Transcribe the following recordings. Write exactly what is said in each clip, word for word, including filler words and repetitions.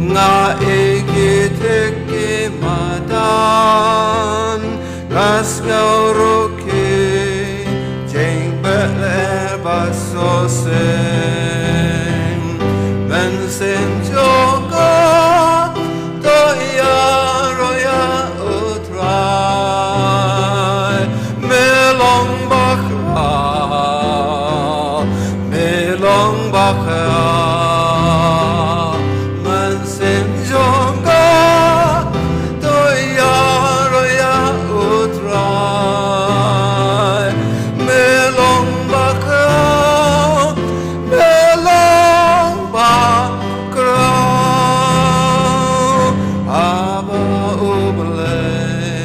Nga i ki thik ki madan, nga sngew ruh ki jingbeh leh ba soseng. Mynsiem jong nga, to ïaroh ïa u Trai, me long bakhraw, me long bakhraw. Mynsiem jong nga, to ïaroh ïa u Trai, me long bakhraw, me long bakhraw. Haba U Blei,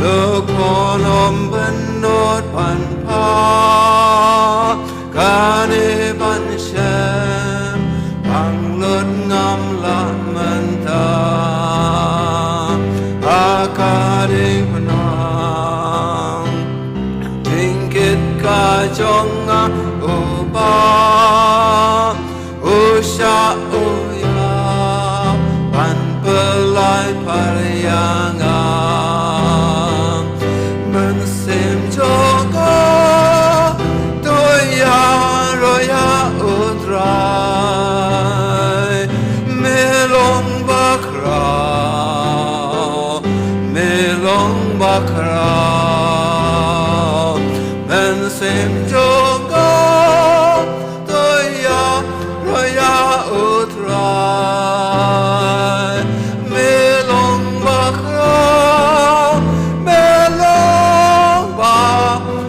u khun um bynnud ban phah, kane ban shem, ban lut ngam lah mynta. Ha ka diengphna jingkit ka jong nga, u Kpa, u shah u ïap ban pynlait pyrshah ïa nga. Mynsiem jong nga, to ïaroh ïa u Trai, me long bakhraw, me long bakhraw. Mynsiem jong nga, to ïaroh ïa u Trai, me long bakhraw, me long bakhraw.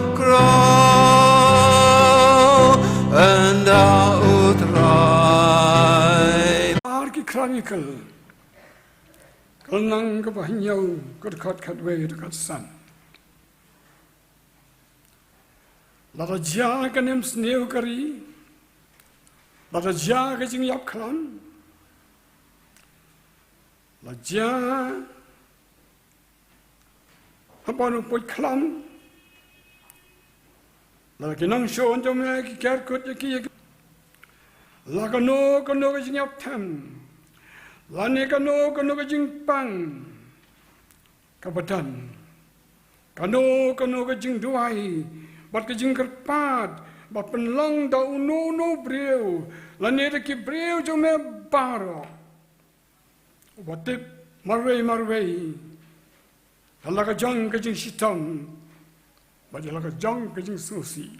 Ynda u Trai. Ar ki Chronicle, ka lynnong kaba hynñiew, ka dkhot khatwei, dkhot san. Lada jia ka nemsniew ka ri, lada jia ka jingïap khlam, la jia ha ban u puit khlam, lada ki nongshun jong me ki ker kut ïa ki, la kano kano ka jingïap them, lane kano kano ka jingpang kaba don, kano kano ka jingduwai bad ka jingkyrpad ba pynlong da uno uno u briew lane da ki briew jong me baroh, uba tip marwei marwei ïa la ka jong ka jingshitom bad ïa la ka jong ka jingsngewsih.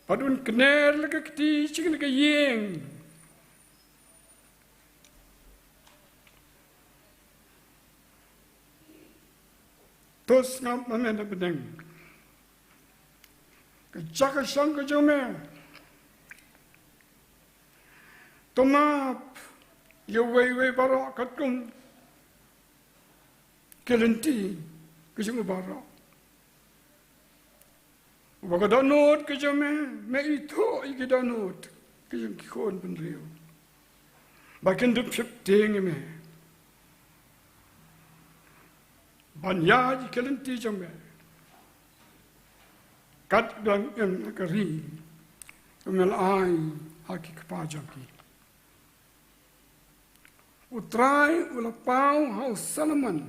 Bad un kner la ka kti sha kane ka ïing. To sngap, ma me na bneng, ka jaka shong ka jong me. To map ïa uwei uwei baroh katkum ki lynti ka jong u baroh. Ba ka dohnud ka jong me, me ithuh ïa ki dohnud ka jong ki khun bynriew, ba kin dup sheptieng ïa me ban ïaid ïa ki lynti jong me, kat ba long im ha ka ri kaba me la ai ha ki kpa jong ki. U Trai u la paw ha u Solomon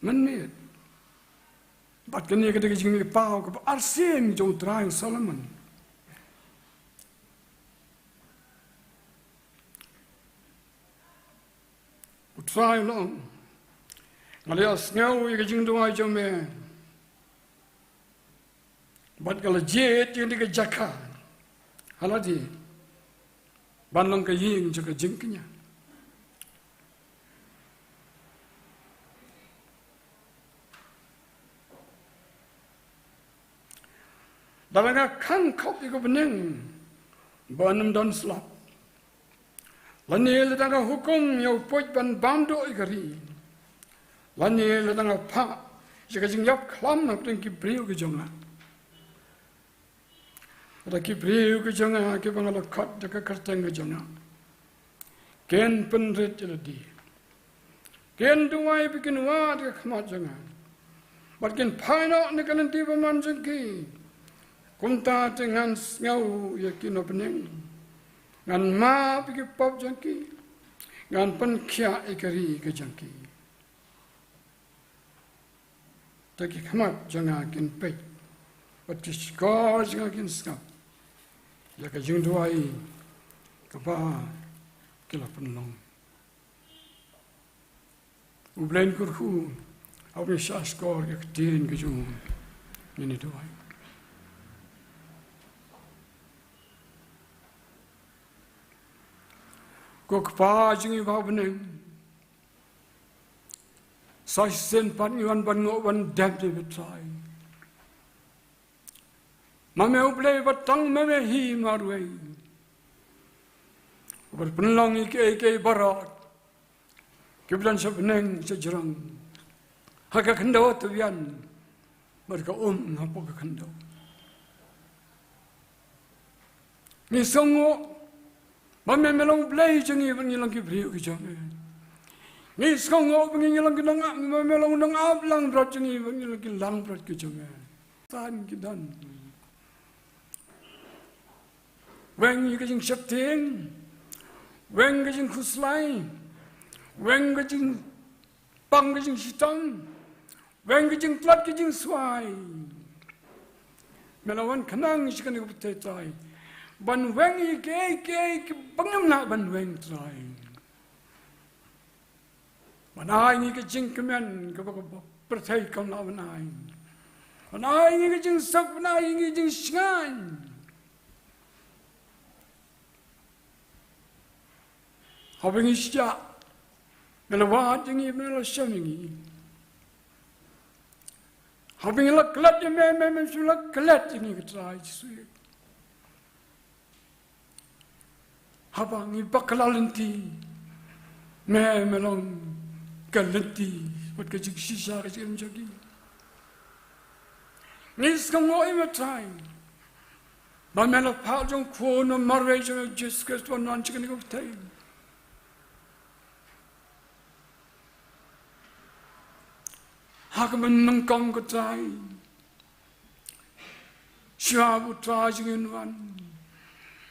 mynmiet. Bad kane ka dei ka jingmihpaw kaba arsien jong u Trai u Solomon. U Trai u la ong, nga la ïohsngew ïa ka jingduwai jong me. Bad nga la jied ïa kane ka jaka ha lade ban long ka ïing jong ka jingkñia. Lada nga khang khop ïa ka bneng ba ym don slap, lane lada nga hukum ïa u puit ban bam duh ïa ka ri, lane lada nga phah ïa ka jingïap khlam hapdeng ki briew ki jong nga, lada ki briew ki jong nga kiba nga la khot da ka kyrteng ka jong nga kin pynrit ïa lade, kin duwai bad kin wad ïa ka khmat jong nga, bad kin phai noh na ka lynti bymman jong ki, Kumta te ngan sngew ïa ki na bneng, ngan map ïa ki pop jong ki, ngan pynkhiah ïa ka ri ka jong ki. Te ki khmat jong nga kin peit, bad ki shkor jong nga kin sngap ïa ka jingduwai kaba ki la pynlong. U Blei un kyrkhu, haba ngi shah shkor ïa ka ktien ka jong u, ngin ïa duwai. Ko Kpa jong ngi ba ha bneng, sa shisien pat ngi wan ban ngoh ban dem ïa phi Trai. Ma me U Blei ba tang ma me hi marwei, uba pynlong ïa kiei kiei baroh kiba don sha bneng sha jrong, ha ka khyndew tbian bad ka um hapoh ka khyndew. Ngi sngewnguh ba me, me long Blei jong ngi bad ngi long ki briew ki jong me. Ngi sngewnguh ba ngi, ngi long ki nongap, ba me long nongap langbrot jong ngi bad ngi long ki langbrot ki jong me. San ki don. Weng ïa ka jingsheptieng, weng ka jingkhuslai, weng ka jingpang ka jingshitom, weng ka jingtlot ka jingswai. Me la wan khnang sha kane ka pyrthei Trai ban weng ïa kiei kiei kiba ngim lah ban weng Trai. Ban ai ngi ka jingkmen kaba ka pyrthei kam lah ban ai. Ban ai ngi ka jingsuk, ban ai ngi ka jingshngaiñ. Haba ngi shah, me la wad ïa ngi, me la shem ïa ngi. Haba ngi la klet ïa me, me, me la klet ïa ngi ko Trai Jisu. Haba ngi bakla lynti, me, me long ka lynti bad ka jingshisha ka jingim jong ngi. Ngi sngewnguh ïa me Trai ba me la phah jong u Khun marwei jong ngi Jisu Khrist ban wan sha kane ka pyrthei. Ha ka mynnyngkong ko Trai, shuwa ba u Trai jong ngi un wan,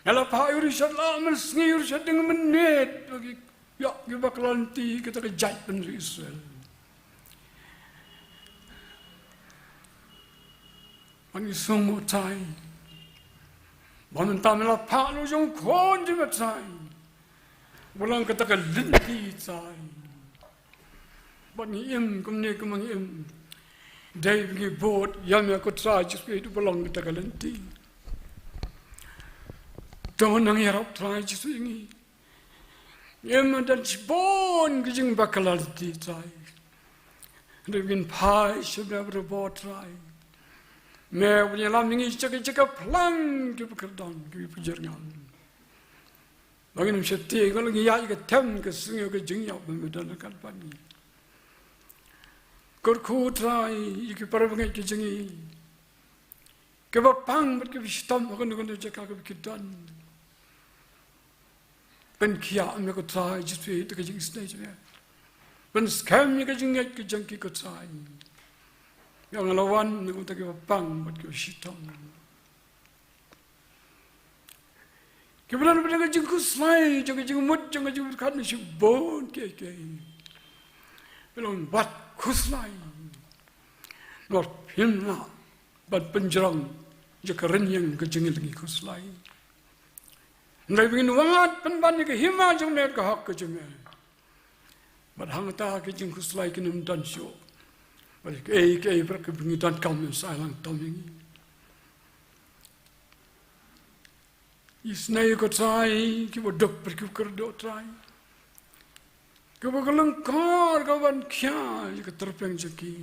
me la phah ïa u Richard Lah Mynsngi, u Richard Ding Mynmiet, ba ki ïoh ki bakla lynti kata ka jaitbynriew Israel. Bad ngi sngewnguh Trai ba mynta me la phah ïa u jong u Khun jong me Trai ba long kata ka lynti Trai. Bad ngi im kumne kumba ngi im, dei ba ngi bud ïa me ko Trai Jisu Khrist uba long kata ka lynti. To nang ïarap Trai Jisu ïa ngi. Ngim don shibun ki jingbakla lynti Trai. Hynrei ngin phai sha me barabor Trai. Me uba ïalam ïa ngi sha ki jaka phlang kiba kyrdan kiba pynjyrngam. Ba ngin ym sheptieng, ba ngin ïaid ïa ka them ka sngew ka jingïap ba me don ryngkat bad ngi. Kyrkhu Trai ïa ki para bangeit ki jong ngi kiba pang bad kiba shitom ha kano kano jaka kaba ki don. Pynkhiah me ko Trai Jisu da ka jingisynei jong me. Pynskhem ïa ka jingngeit ka jong ki ko Trai. Ïa nga la wan na ka bynta kiba pang bad kiba shitom. Kiba don bad ka jingkhuslai jong ka jingmut jong ka jingpyrkhat na shibun kiei kiei. Phi long wat khuslai. Namar phim lah ban pynjrong ïa ka rynïeng ka jingïalehkai khuslai. Hynrei ba ngin wad pynban ïa ka hima jong me, ka hok ka jong me. Bad hangta ki jingkhuslai kin ym don shuh. Bad kiei kiei baroh kiba ngi donkam, me sailang tam ïa ngi. Isynei ko Trai kiba duk bad kiba kyrduh Trai. Kiba ka lyngkor ka ban khia ïa ka tyrpeng jong ki.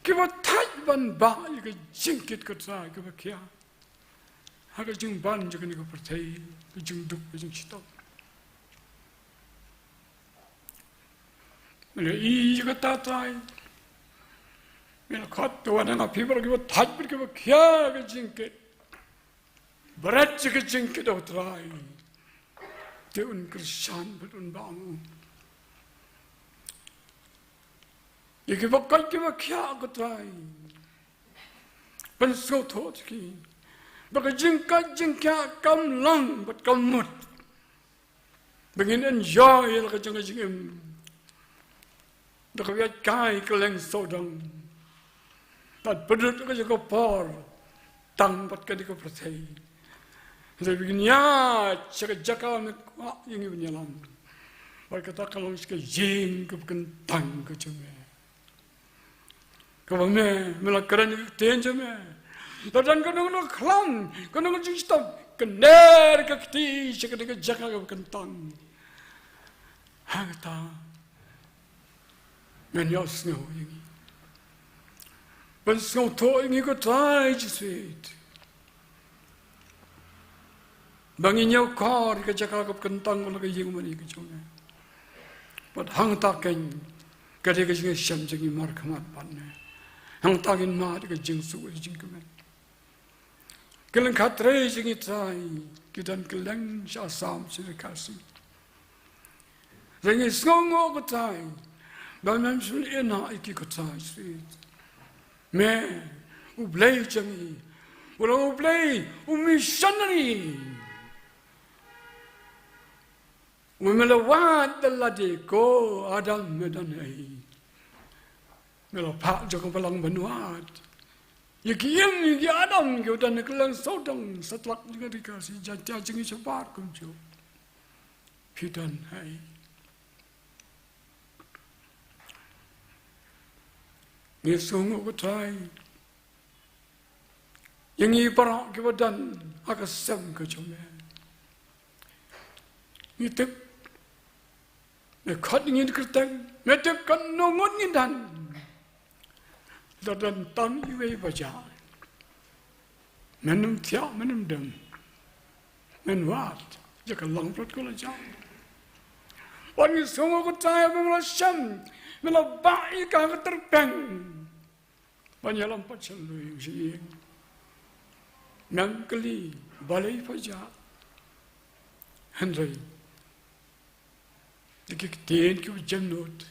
Kiba thait ban bah ïa ka jingkit ko Trai kiba khia ha ka jingban jong kane ka pyrthei, ka jingduk ka jingshitom. Me la ïohi ïa kata Trai. Me la khot, to wan nga phi baroh kiba thait bad kiba khia ka jingkit. Bret ïa ka jingkit, O Trai. Te un kyrshan bad un bam. Ïa kiba koit kiba khiah ko Trai. Pynsngewthuh ïa ki ba ka jingkoit jingkhiah kam long bad kam mut. Ba ngin enjoy ïa la ka jong ka jingim da kaba ïaid kai kylleng sawdong. Bad pynrung ïa ka jong ka por tang bad kane ka pyrthei. Hynrei ba ngin ïaid sha ka jaka ba me kwah ïa ngi ban ïalam. Bad kata ka long sha ka ïing kaba kyntang ka jong me. Kaba me, me la kren ïa ka ktien jong me. La don kano kano ka khlam, kano kano ka jingshitom, kner ka kti sha kane ka jaka kaba kyntang. Hangta ngan ïohsngew ïa ngi. Pynsngewthuh ïa ngi ko Trai Jisu. Ba ngin ïakor ïa ka jaka kaba kyntang, ka long ka ïing mane ka jong me. Bad hangta keiñ ka dei ka jingshem jong ngi markhmat bad me. Hangta ngin mad ïa ka jingsuk ïa ka jingkmen. Ki lyngkha trei jong ngi Trai ki don kylleng sha Assam sha Khasi. Hynrei ngi sngewnguh ko Trai ba mem shym la ïehnoh ïa ki ko Trai Jisu. Me, U Blei jong ngi, u long U Blei u missionary. Me la wad da lade, ko Adam me don ei? Me la phah jong ka balang ban wad ïa ki im ïa ki Adam kiba don ha kylleng sawdong satlak jong ka ri Khasi, Jaiñtia jong ngi shabar kumjuh. Phi don ei? Ngi sngewnguh ko Trai ïa ngi baroh kiba don ha ka sem ka jong me. Ngi tip me khot ïa ngi da kyrteng, me tip katno ngut ngin don. Lada don tang iwei ba jah, men ym thiah, men ym dem, men wad, ïa ka langbrot ko la jah. Wat ngi sngewnguh ko Trai ba me la shem, me la bah ïa ka ha ka tyrpeng ban ïalam pat sha la ïing sha ïing. Mem kylli balei ba jah, hynrei da ki ktien kiba jemnud,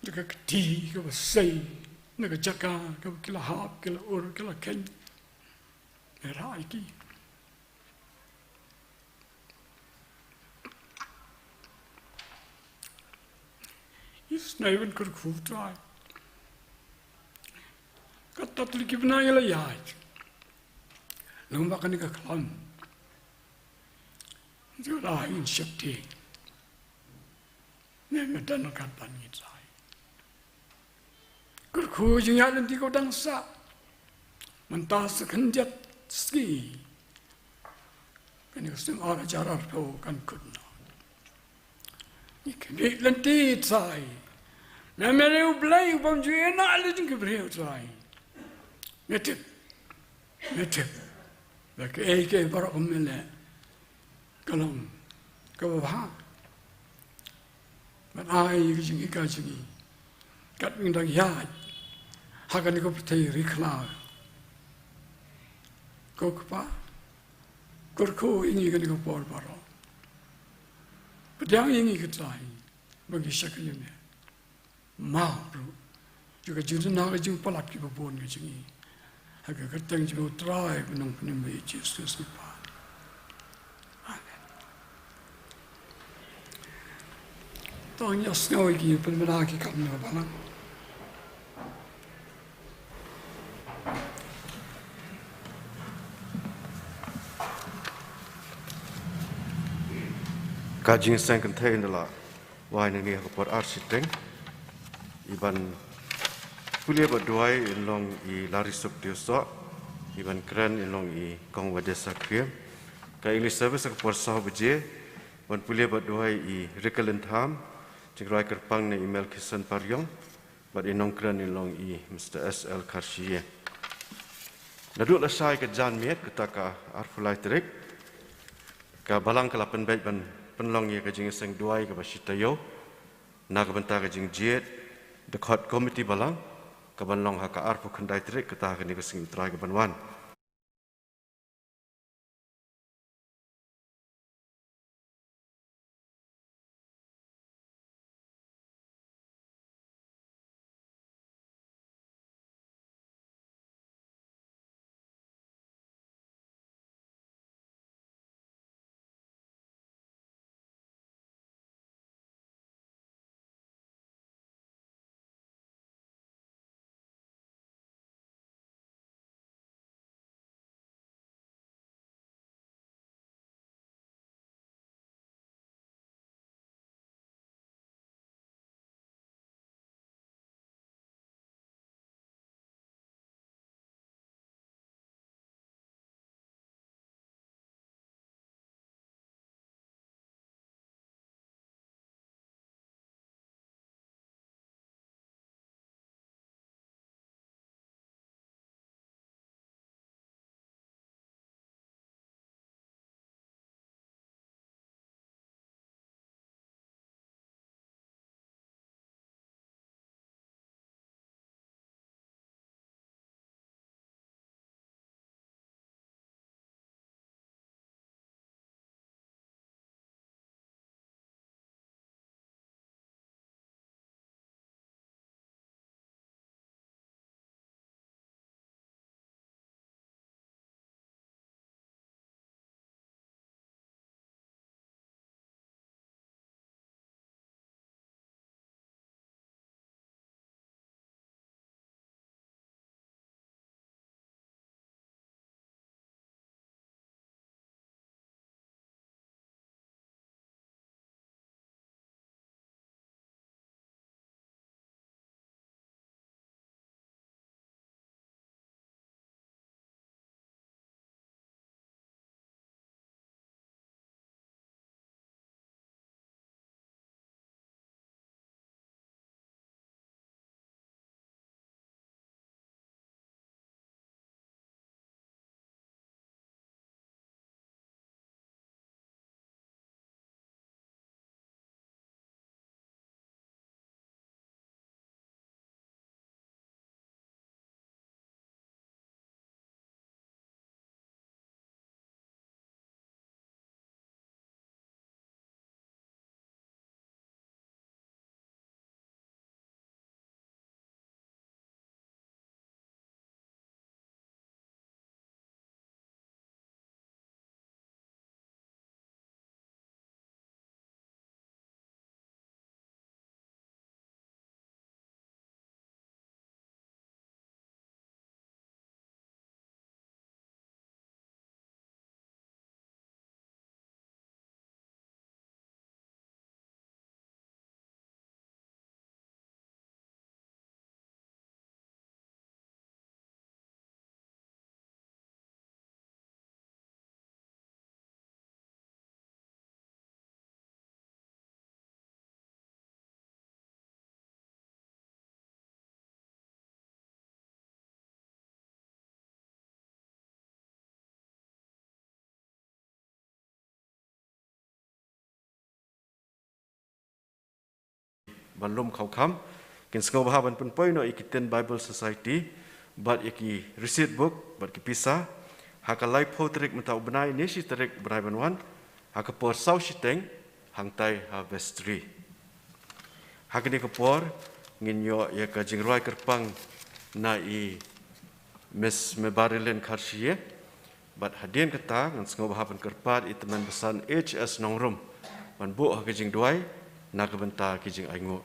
da ka kti kaba sei, na ka jaka kaba ki la hap, ki la ur, ki la kheiñ, me rah ïa ki. Isynei ban kyrkhu Trai. Katta tylli ki bnai ngi la ïaid lyngba kane ka khlam. Jong la ngin sheptieng. Me me don ryngkat bad ngi Trai. Kyrkhu jingïaid lynti ko dang sah. Mynta sa khyndiat sngi kane ka snem ar hajar arphew kan kut noh. Ngi khmih lynti Trai. Me me dei U Blei u bym ju ïehnoh ïa la jong ki briew Trai. Me tip, me tip ba kaei kaei baroh kaba me leh ka long kaba bha. Bad ai ka jinghikai jong ngi katba ngi dang ïaid ha kane ka pyrthei ri khlaw. Ko Kpa, kyrkhu ïa ngi kane ka por baroh. Pdiang ïa ngi ko Trai ba ngi shakri ïa me. Map ruh ïa ka jingduna ka jingpalat kiba bun ka jong ngi. Ha ka kyrteng jong U Trai ba nongpynim ba ïeit Jisu Khrist ngi pan. Amen. To ngin ïa sngew ïa ki pynbna ki kam na ka balang. Ka jingïaseng kynthei ynda la wai nangne ha ka por ar shiteng. I ban pule bad duwai in long i Larisuk Tiewsoh. I ban kren in long i Kong Wadesa Khyriem. Ka English service ha ka por saw baje. Ban pule bad duwai i Rikalen Tham. Jingrwai kyrpang na i Melkison Pariong. Bad i nongkren in long i Mister S L Kharshie. Naduh lashai ka janmiet kata ka arphew lai tarik, ka balang ka la pynbeit ban pynlong ïa ka jingïaseng duwai kaba shi taïew na ka bynta ka jingjied dkhot komiti balang, ka ban long ha ka arphew khyndai tarik kata ha kane ka sngi U Trai ka ban wan. ban lum kham kham. Kin sngewbha ban pynpoi noh ïa ki tin Bible Society bad ïa ki receipt book bad ki pisa ha ka laiphew tarik mynta u bnai ne shi tarik u bnai ban wan ha ka por saw shiteng hangtai ha vestry. Ha kane ka por ngin ïoh ïa ka jingrwai kyrpang na i Miss Mebarilyn Kharshie. Bad hadien kata ngan sngewbha ban kyrpad ïa i tymmen basan H S Nongrum ban buh ha ka jingduwai na ka bynta ki jingainguh.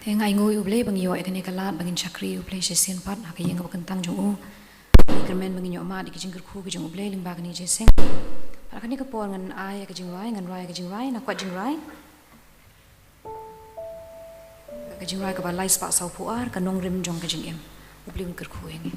Te nga ainguh ïa U Blei ba ngi ïoh ïa kane ka lad ba ngin shakri ïa U Blei shisien pat ha ka ïing kaba kyntang jong u. Ngi kyrmen ba ngin ïoh mad ïa ki jingkyrkhu ki jong U Blei lyngba kane ka jingïaseng. Bad ha kane ka por ngan ai ïa ka jingrwai, ngan rwai ïa ka jingrwai, na kwah jingrwai. Ka jingrwai kaba lai spah sawphew ar, Ka Nongrim Jong Ka Jingim. U Blei un kyrkhu ïa ngi.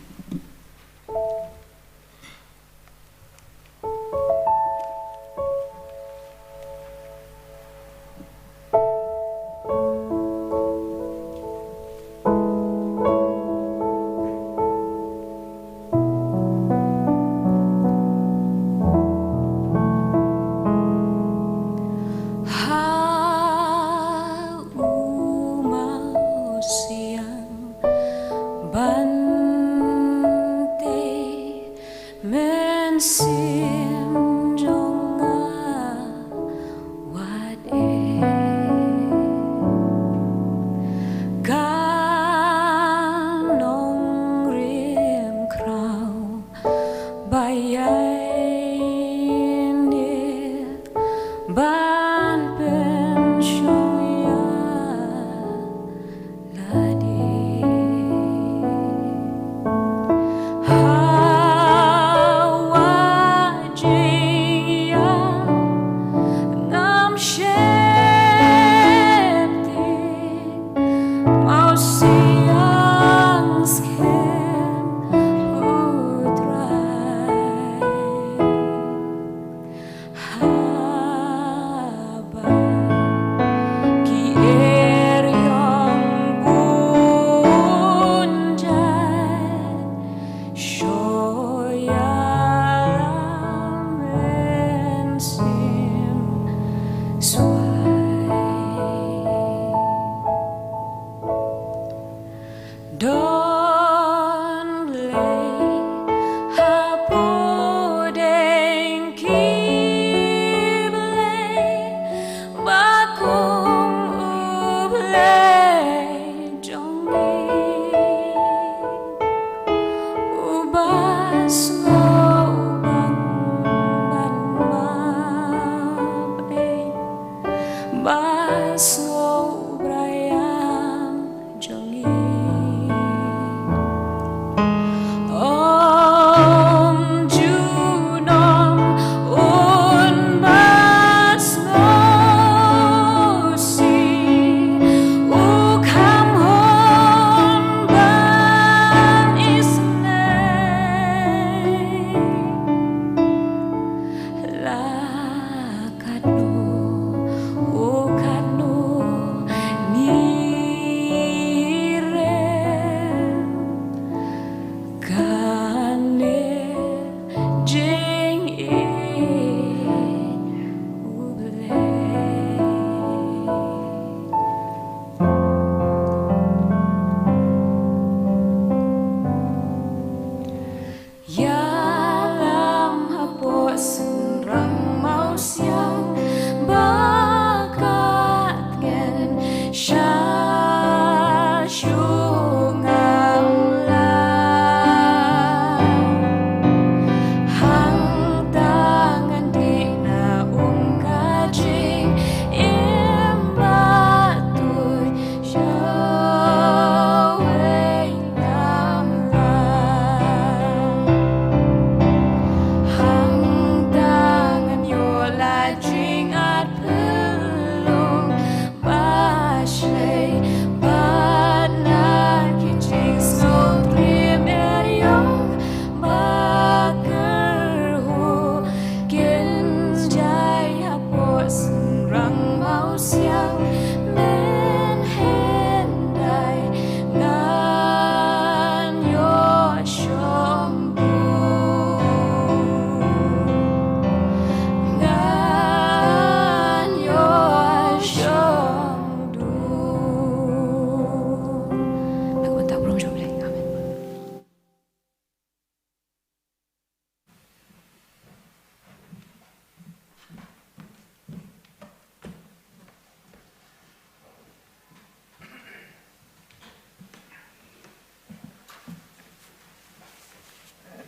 Ha u mawsiang ban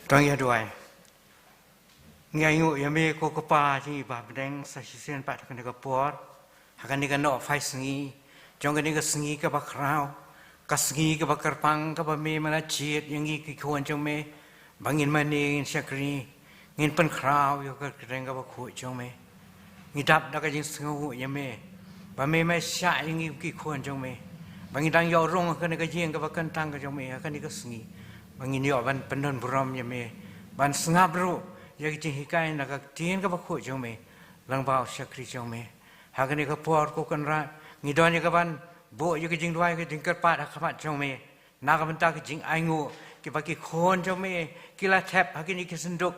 Tang ïa duwai. Ngi ainguh ïa me ko Kpa jong ngi ba bneng sa shisien pat ha kane ka por, ha kane ka nohphai sngi jong kane ka sngi kaba khraw, ka sngi kaba kyrpang kaba me me la jied ïa ngi ki khun jong me ba ngin mane, ngin shakri, ngin pynkhraw ïa ka kyrteng kaba khuid jong me. Ngi dap da ka jingsngewnguh ïa me ba me me shah ïa ngi ki khun jong me ba ngi dang ïoh rung ha kane ka ïing kaba kyntang ka jong me ha kane ka sngi, ba ngin ïoh ban pyndon burom ïa me, ban sngap ruh ïa ka jinghikai na ka ktien kaba khuid jong me lyngba u shakri jong me. Ha kane ka por ko Kynrad, ngi don ïa ka ban buh ïa ka jingduwai ka jingkyrpad ha khmat jong me. Na ka bynta ka jingainguh kiba ki khun jong me ki la thep ha kine ki synduk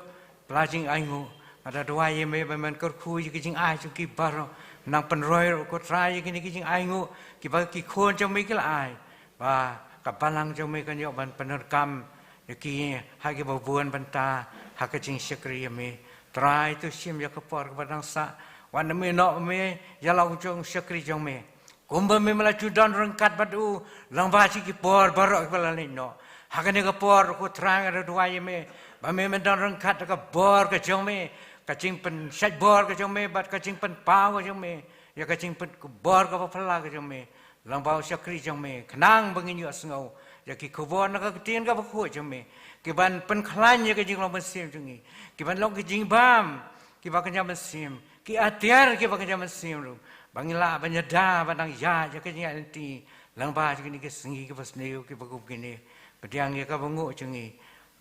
pla jingainguh, nga da duwai ïa me ba men kyrkhu ïa ka jingai jong ki baroh, nang pynroi ruh ko Trai ïa kine ki jingainguh kiba ki khun jong me ki la ai, ba ka balang jong me kan ïoh ban pyndonkam ïa ki ha kiba bun bynta ha ka jingshakri ïa me. Trai, to shim ïa ka por kaba dang sah, wat na me noh me ïa la u jong shakri jong me. Kumba me me la ju don ryngkat bad u lyngba shi ki por baroh kiba la leit noh. Ha kane ka por ko Trai nga da duwai ïa me ba me me don ryngkat da ka bor ka jong me, ka jingpynshait bor ka jong me bad ka jingpynpaw ka jong me ïa ka jingpynbor kaba phylla ka jong me lyngba u shakri jong me, khnang ba ngin ïohsngew ïa ki khubor na ka ktien kaba khuid jong me, ki ban pynkhlaiñ ïa ka jinglong mynsiem jong ngi, ki ban long ki jingbam kiba kynja mynsiem, ki atiar kiba kynja mynsiem ruh, ba ngin lah ban ïada ba dang ïaid ïa ka jingïaid lynti lyngba jong kine ki sngi kiba sniew kiba kum kine. Pdiang ïa kaba nguh jong ngi,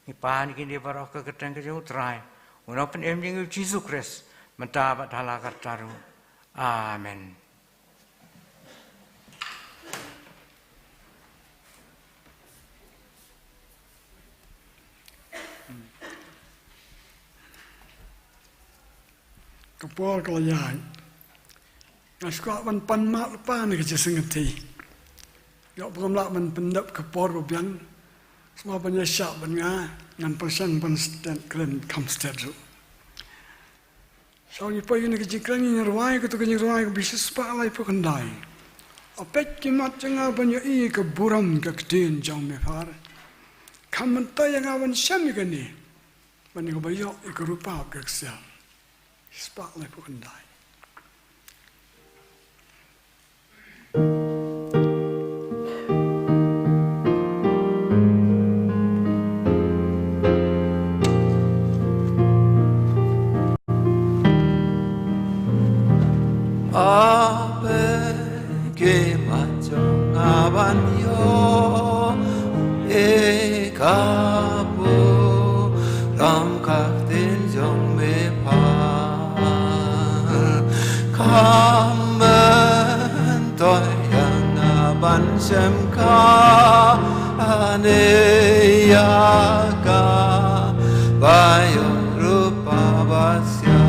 ngi pan ïa kine baroh ha ka kyrteng ka jong u Trai, u Nongpynim jong ngi u Jisu Khrist, mynta bad ha la karta ruh. Amen. Ka por ka la ïaid. Nga sngewkwah ban pan map lypa na ka jingsngewthuh. Ïoh ba ngam lah ban pyndep ka por ba biang. Sngewbha ban ïa shah ban nga, ngan pyrshang ban stet kren kham stet ruh. Sa ngi poi na ka jingkren, ngi rwai kato ka jingrwai kaba shispah laiphew khyndai. A peit ki mat jong nga ban ïohi ka burom ka ktien jong me phar. Kham mynta ïa nga ban shem ïa kane, ban ïa kaba ïoh ïa ka rupa ka ksiar. Shispah laiphew khyndai. Ape ke macho ngaban yo e kapu ram kaktin jong me pa. Kamen toy yang aban shem ka ane ya ka bayo rupa basia.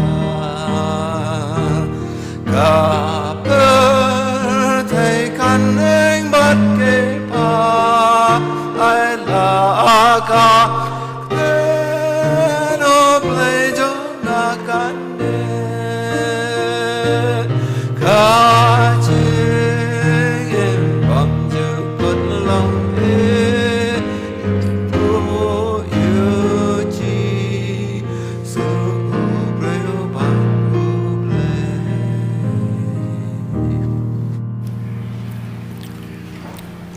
Ka pyrthei kan eng bad ke pa ai la ka Ktien o Blei jong nga kan dei ka jingim bym ju pynlong ei. To ïoh Jisu u briew bad u Blei.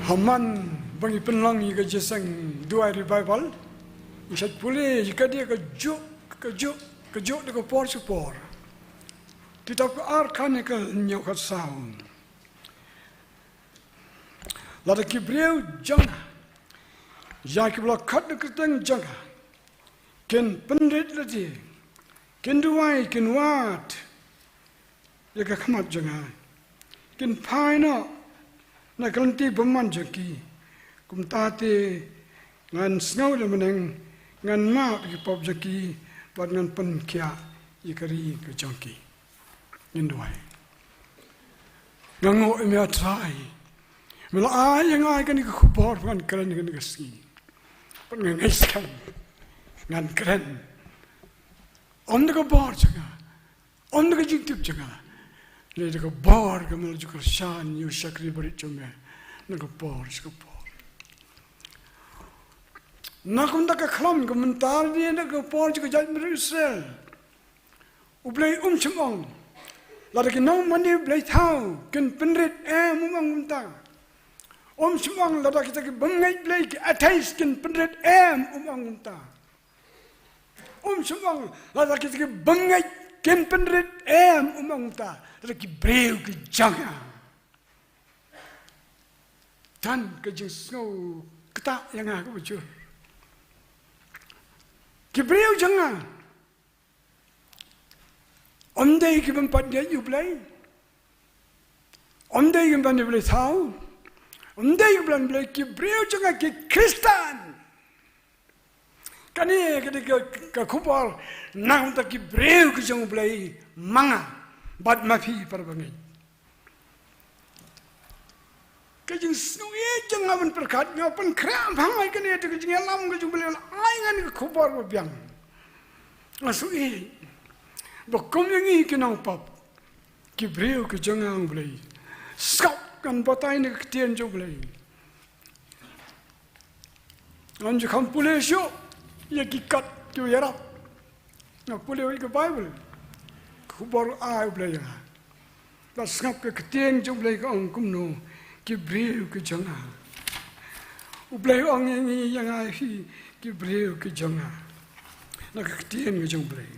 Ha man ba ngi pynlong ïa ka jingïaseng duwai revival, ngi sa pule ïa ka dei ka juk, ka juk, ka juk da ka por sha por. Kitab ka Ar Khronicle hynñiew khatsaw. Lada ki briew jong nga, ïa kiba la khot da ka kyrteng jong nga, kin pynrit lade, kin duwai, kin wad ïa ka khmat jong nga, kin phai noh na ka lynti bymman jong ki, kumta te ngan sngew da bneng, ngan map ïa ki pop jong ki, bad ngan pynkhiah ïa ka ri ka jong ki. Ngin duwai. Nga nguh ïa me, ah Trai. Me la ai ïa nga ïa kane ka khubor ba ngan kren ïa kane ka sngi. Bad nga ngeit skhem ngan kren. Ym da ka bor jong nga, ym da ka jingtip jong nga, hynrei da ka bor ka me la ju kyrshan ïa u shakri barit jong me na ka por sha ka por. Na kumta ka khlam ka mynta ne na ka por jong ka jaitbynriew Israel. U Blei um shym ong lada ki nongmane blei thaw kin pynrit em, um ong kumta. Um shym ong lada kita ki bym ngeit Blei ki atheist kin pynrit em, um ong kumta. Um shym ong lada kita ki bym ngeit kin pynrit em, um ong kumta. Lada ki briew ki jong nga. Tang ka jingsngew kata ïa nga kaba jur. Ki briew jong nga. Ym dei ki bym pat ngeit ïa U Blei. Ym dei ki bym pat ngeit ïa U Blei thaw. Ym dei ki bym pat ngeit ïa U Blei, ki briew jong nga ki Khristan. Kane ka dei ka, ka khubor na ka bynta ki briew ki jong U Blei ma nga bad ma phi para bangeit. Ka jingsngewsih jong nga ban pyrkhat, nga pynkhreh bha ïa kane, te ka jingïalam ka jong U Blei la ai ngan ka khubor ba biang. Nga sngewsih ba kum ïa ngi ki nongpop, ki briew ki jong nga, U Blei, sngap ngan batai na ka ktien jong U Blei. Ngam ju kham pule shuh ïa ki kat ki ïarap. Nga pule ïa ka Baibl. Ka khubor ai U Blei ïa nga. Bad sngap ka ktien jong U Blei ka ong kumno, ki briew ki jong nga. U Blei u ong ïa ngi, ïa nga, ïa phi, ki briew ki jong nga. Na ka ktien ka jong U Blei.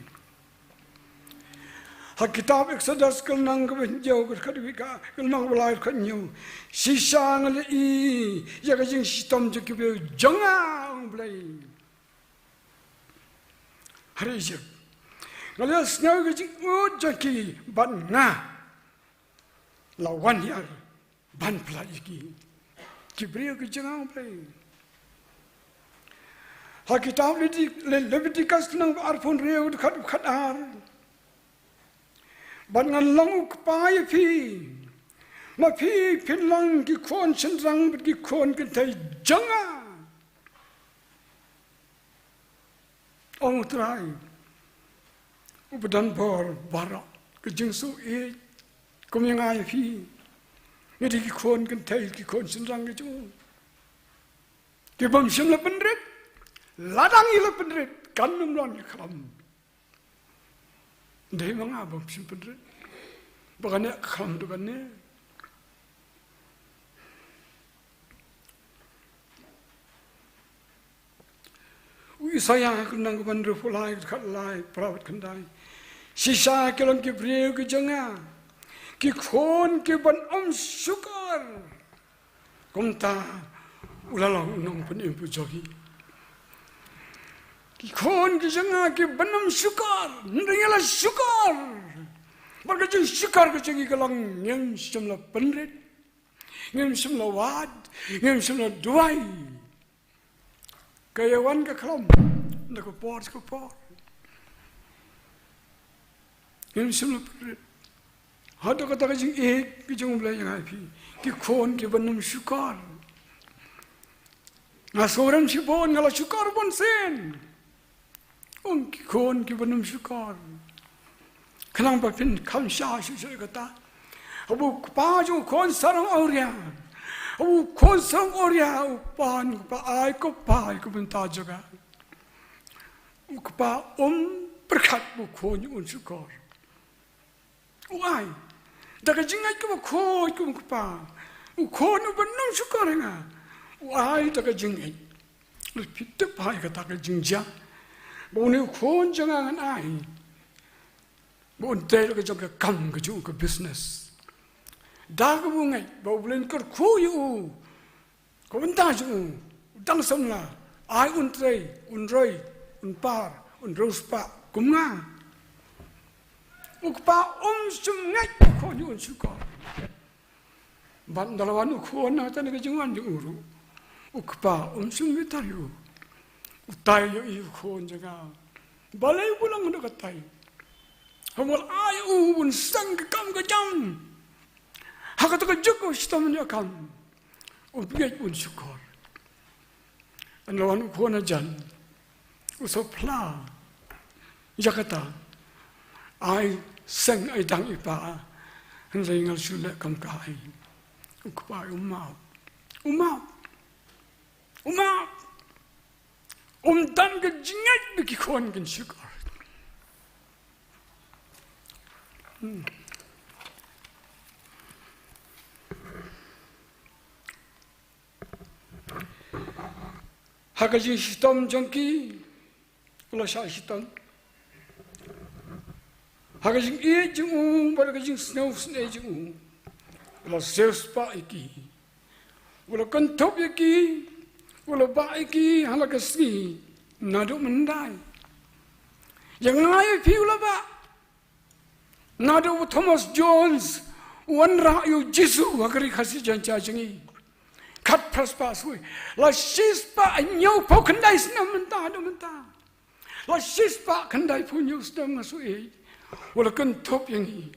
Ha kitab Exodus ka lynnong kaba hynñiew, ka dkhot kaba lai, ka dkhot kaba lai, ka dkhot hynñiew. Shisha nga la ïohi ïa ka jingshitom jong ki briew jong nga, ong U Blei, ha ri Ijipt. Nga la ïohsngew ïa ka jingud jong ki bad nga la wan hiar ban pyllait ïa ki. Ki briew ki jong nga, U Blei. Ha kitab Leviti-, Le-, Leviticus lynnong ba arphew hynriew, dkhot khatar. Bad ngan long u kpa ïa phi. Ma phi phin long ki khun shynrang bad ki khun kynthei jong nga, ong U Trai uba don bor baroh. Ka jingsngewsih kum ïa nga ïa phi. Ngi dei ki khun kynthei, ki khun shynrang ki jong u. Ki bym shym la pynrit. Lada ngi la pynrit, kan ym don ka khlam. Dei ma nga bym shym pynrit. Ba kane ka khlam, to kane. U Isaïah ka lynnong kaba hynriewphew lai, dkhot lai, phra bad khyndai. Shisha ki long ki briew ki jong nga, ki khun kiban ym shukor. Kumta u la long u nongpynim jong ki. Ki khun ki jong nga kiban ym shukor, hynrei ngi la shukor. Bad ka jingshukor ka jong ngi ka long ngim shym la pynrit. Ngim shym la wad, ngim shym la duwai. Ka ïa wan ka khlam na ka por sha ka por. Ngim shym la pynrit. Haduh kata ka jingïeit ka jong U Blei ïa nga ïa phi. Ki khun kiban ym shukor. Nga sngewrem shibun, nga la shukor bunsien. Ong ki khun kiban ym shukor. Khnang ba phin kham shai shuh shuh ïa kata. Haba u kpa jong u khun sarong awria. Haba u khun sarong awria, u kpa, u kpa ai, u kpa ai, u kpa ai, u kpa ai. U kpa um pyrkhat ba u khun un shukor. U ai da ka jingngeit kaba khuid kum u kpa. U khun uba ym shukor ïa nga, u ai da ka jingngeit. Lada phi tip bha ïa kata ka jingjia ba une u khun jong nga ngan ai ba un trei la ka jong ka kam ka jong u, ka business. Da kaba u ngeit ba U Blei un kyrkhu ïa u, ka bynta jong u, u dang samla, ai un trei, un roi, un par, un riewspah kum nga. U kpa um shym ngeit u khun un shukor. Bad ynda la wan u khun na kata ka jingwan jong u ruh, u kpa um shym bitar ïa u. U tai ïa u khun jong nga. Balei u long da ka tai? Haba la ai u un seng ka kam ka jam, ha kata ka juk u shitom ïa ka kam. U beit un shukor. Ynda la wan u khun hajan, u sngewphla ïa kata. Ai seng ai dang i pa. Hynrei nga shu leh kam ka ai. U kpa ai u map. U map. U map. Um don ka jingngeit ba ki khun kin shukor. Ha ka jingshitom jong ki, u la shah shitom. Ha ka jingïeit jong u bad ka jingsngewsynei jong u, u la siewspah ïa ki. U la kynthup ïa ki, u la bah ïa ki ha la ka sngi naduh myndai. Ïa nga ïa phi u la bah. Naduh u Thomas Jones u wanrah ïa u Jisu ha ka ri Khasi Jaiñtia jong ngi. Khatphra spah sawei. La shispah hynñiewphew khyndai snem mynta haduh mynta. La shispah khyndaiphew hynñiew snem nga shu ïeit. U la kynthup ïa ngi.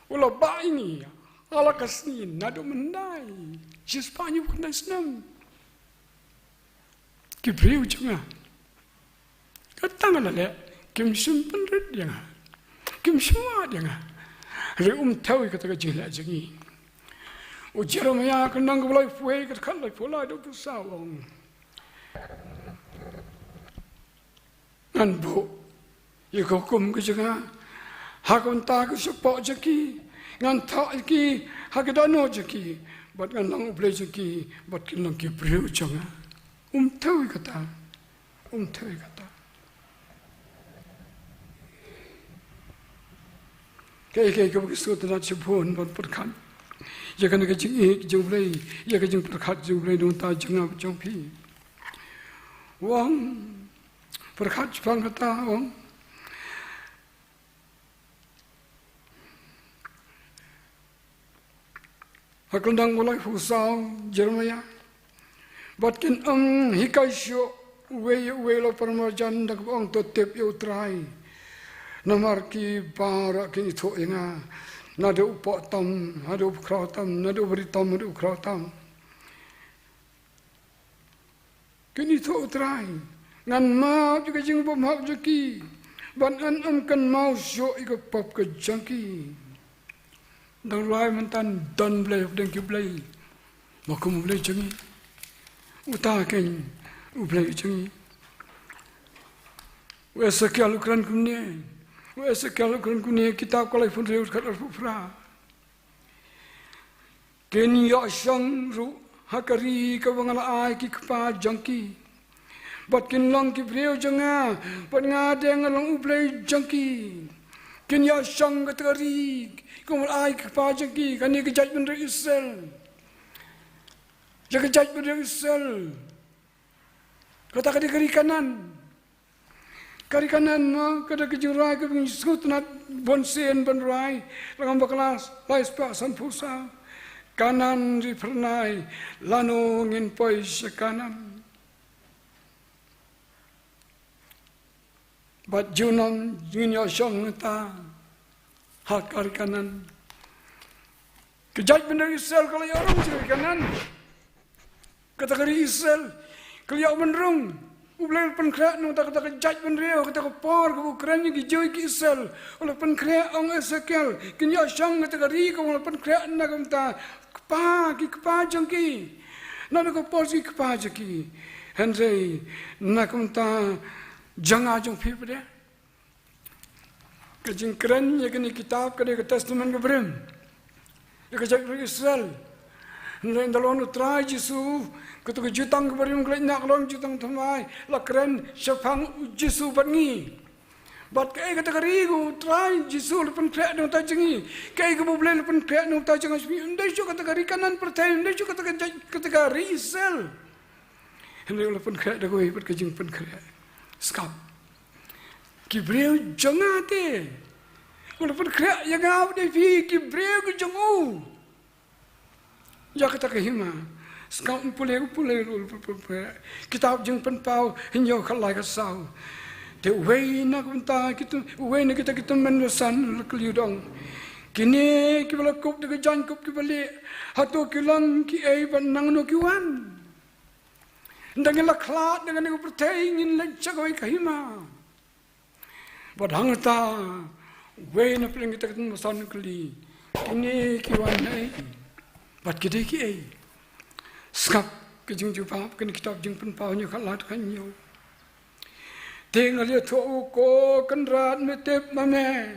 U la bah ïa ngi ha la ka sngi naduh myndai. Shispah hynñiewphew khyndai snem. Ki briew jong nga, kata nga la leh, kim shym pynrit ïa nga, kim shym wad ïa nga. Hynrei um thew ïa kata ka jingleh jong ngi. U Jeremaïah ka lynnong kaba laiphew wei, ka dkhot laiphew lai haduh laiphew saw u ong, ngan buh ïa ka hukum ka jong nga ha ka bynta ka shapoh jong ki, ngan thoh ïa ki ha ka dohnud jong ki, bad ngan long U Blei jong ki bad kin long ki briew jong nga. Um thew ïa kata. Um thew ïa kata. Kaei kaei kaba ki sngewtynnat shibun ban pyrkhat ïa kane ka jingïeit jong U Blei, ïa ka jingpyrkhat jong U Blei na ka bynta jong nga bad jong phi. U ong, pyrkhat shaphang kata, u ong, ha ka lynnong ba laiphew saw Jeremaïah. Bad kin ym hikai shuh uwei uwei la u paramarjan da kaba ong, to tip ïa U Trai. Namar ki baroh kin ithuh ïa nga, naduh u poh tam haduh u khraw tam, naduh u bari tam haduh u khraw tam. Kin ithuh U Trai. Ngan map ïa ka jingbymhok jong ki, bad ngan ym kynmaw shuh ïa ka pop ka jong ki. Dang lai mynta don Blei hapdeng ki blei, ma kum U Blei jong ngi. Uta keiñ U Blei jong ngi. U Esekiel u kren kumne. U Esekiel u kren kumne, kitab ka laiphew hynriew, dkhot arphew phra. Kin ïoh shong ruh ha ka ri kaba nga la ai ki kpa jong ki, bad kin long ki briew jong nga, bad nga dei nga long U Blei jong ki. Kin ïoh shong kata ka ri kaba nga la ai ki kpa jong ki, kane ka jaitbynriew Israel. Ïa ka jaitbynriew Israel, kata ka dei ka ri Kanaan. Ka ri Kanaan mo, ka dei ka jingrwai kaba ngi sngewtynnat bun sien ban rwai. La ka ong bakla, lai spah sanphew saw. Kanaan ri phyrnai, lano ngin poi sha Kanaan? Bad junom ngin ïoh shong mynta ha ka ri Kanaan. Ka jaitbynriew Israel ka la ïoh rung sha ka ri Kanaan. Kata ka ri Israel ka la ïoh ban rung. U Blei u la pynkhreh na kata ka jaitbynriew, kata ka por kaba u kren ïa ki Jiw ki Israel. U la pynkhreh, ong Esekiel, kin ïoh shong kata ka ri kaba u la pynkhreh na ka bynta kpa, ki kpa jong ki. Na ka por ki kpa jong ki. Hynrei na ka bynta jong nga jong phi pat de, ka jingkren ïa kane ka kitab ka dei ka Testament ka barim, ïa ka jaitbynriew Israel. Hynrei ynda la wan U Trai Jisu, kato ka jutang ka barim ka la ïaid na ka long jutang thymmai, la kren shaphang U Jisu bad ngi. Bad kaei kata ka ri kaba U Trai Jisu u la pynkhreh na ka bynta jong ngi? Kaei kaba U Blei u la pynkhreh na ka bynta jong nga jong phi? Ym dei shuh kata ka ri Kanaan pyrthei, ym dei shuh kata ka jait, kata ka ri Israel. Hynrei u la pynkhreh da kawei pat ka jingpynkhreh. Skhem, ki briew jong nga te. U la pynkhreh ïa nga bad ïa phi, ki briew ki jong u, ïa kata ka hima. Skhem, pule, pule, pule, pule, pule. Kitab Jingpynpaw hynñiew, khatlai, khatsaw. Te uwei na ka bynta kita, uwei na kita ki tymmen basan u la kylli, u ong, kine kiba la kup da ka jaiñkup kiba lieh, hato ki long kiei bad nangno ki wan? Ynda ngin la khlad na kane ka pyrthei, ngin leit sha kawei ka hima. Bad hangta uwei na pdeng kita ki tymmen basan u kylli, kine ki wan naei bad ki dei kiei? Skhem, ka jingjubab, kane ka kitab Jingpynpaw hynñiew, khatlai, khathynñiew. Te nga la ïathuh, ko Kynrad, me tip ma me.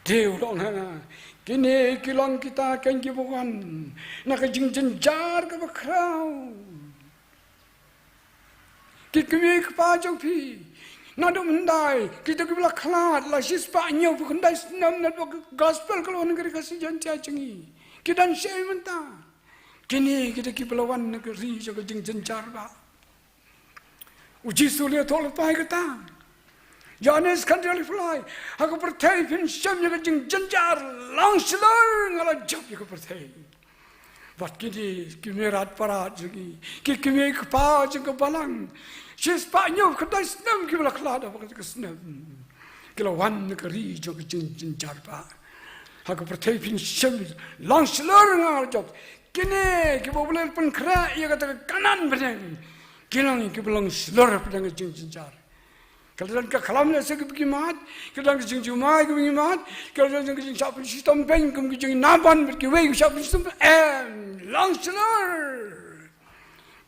Te u la ong ha nga, kine ki long kita keiñ kiba wan na ka jingjynjar kaba khraw. Ki kmie ki kpa jong phi, naduh mynhyndai, kita kiba la khlad, la shispah hynñiewphew khyndai snem naduh ba ka gospel ka la wan na ka ri Khasi Jaiñtia jong ngi, ki don shaei mynta? Kine kita kiba la wan na ka ri jong ka jingjynjar ba. U Jisu u la ïathuh lypa ïa kata. Ïa kane ka kynti lypa, ha ka pyrthei phin shem ïa ka jingjynjar, long shlur, nga la jop ïa ka pyrthei. Bad kine ki mei rad parad jong ngi, ki kmie ki kpa jong ka balang, shispah hynñiewphew khyndai snem kiba la khlad ha kata ka snem, ki la wan na ka ri jong ka jingjynjar ba. Ha ka pyrthei phin shem, long shlur, nga la jop. Kine kiba U Blei u la pynkhreh ïa kata ka Kanaan bneng, ki long kiba long shlur hapdeng ka jingjynjar. Ka la don ka khlam lehse kaba ngi mad, ka la don ka jingjumai kaba ngi mad, ka la don ka jingshah pynshitom beiñ kum ka jong i Nabon bad kiwei ki shah pynshitom beiñ, em, long shlur.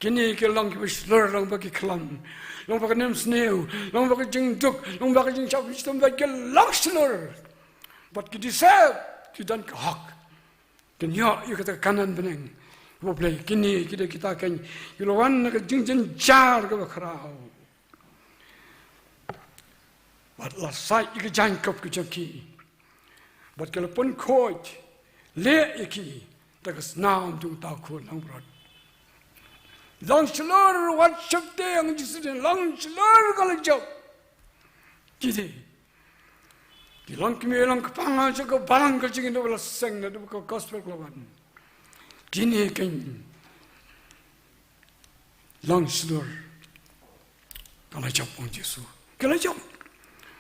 Kine ki long kiba shlur lyngba ki khlam, lyngba ka nemsniew, lyngba ka jingduk, lyngba ka jingshah pynshitom beiñ, ki long shlur. Bad ki deserve, ki don ka hok. Kin ïoh ïa kata ka Kanaan bneng. Ba U Blei, kine ki dei kita keiñ kiba la wan na ka jingjynjar kaba khraw. Bad la sait ïa ka jaiñkup ka jong ki. Bad ki la pynkhuid leh ïa ki da ka snam jong uta u khun langbrot. Long shlur, wat sheptieng, Jisu, long shlur, nga la jop. Ki dei Ki long kmie long kpa jong ka balang ka jingim, naduh ba la seng, naduh ba ka gospel ka la wan. Kine keiñ long shlur. Ka la jop, ong Jisu. Ka la jop.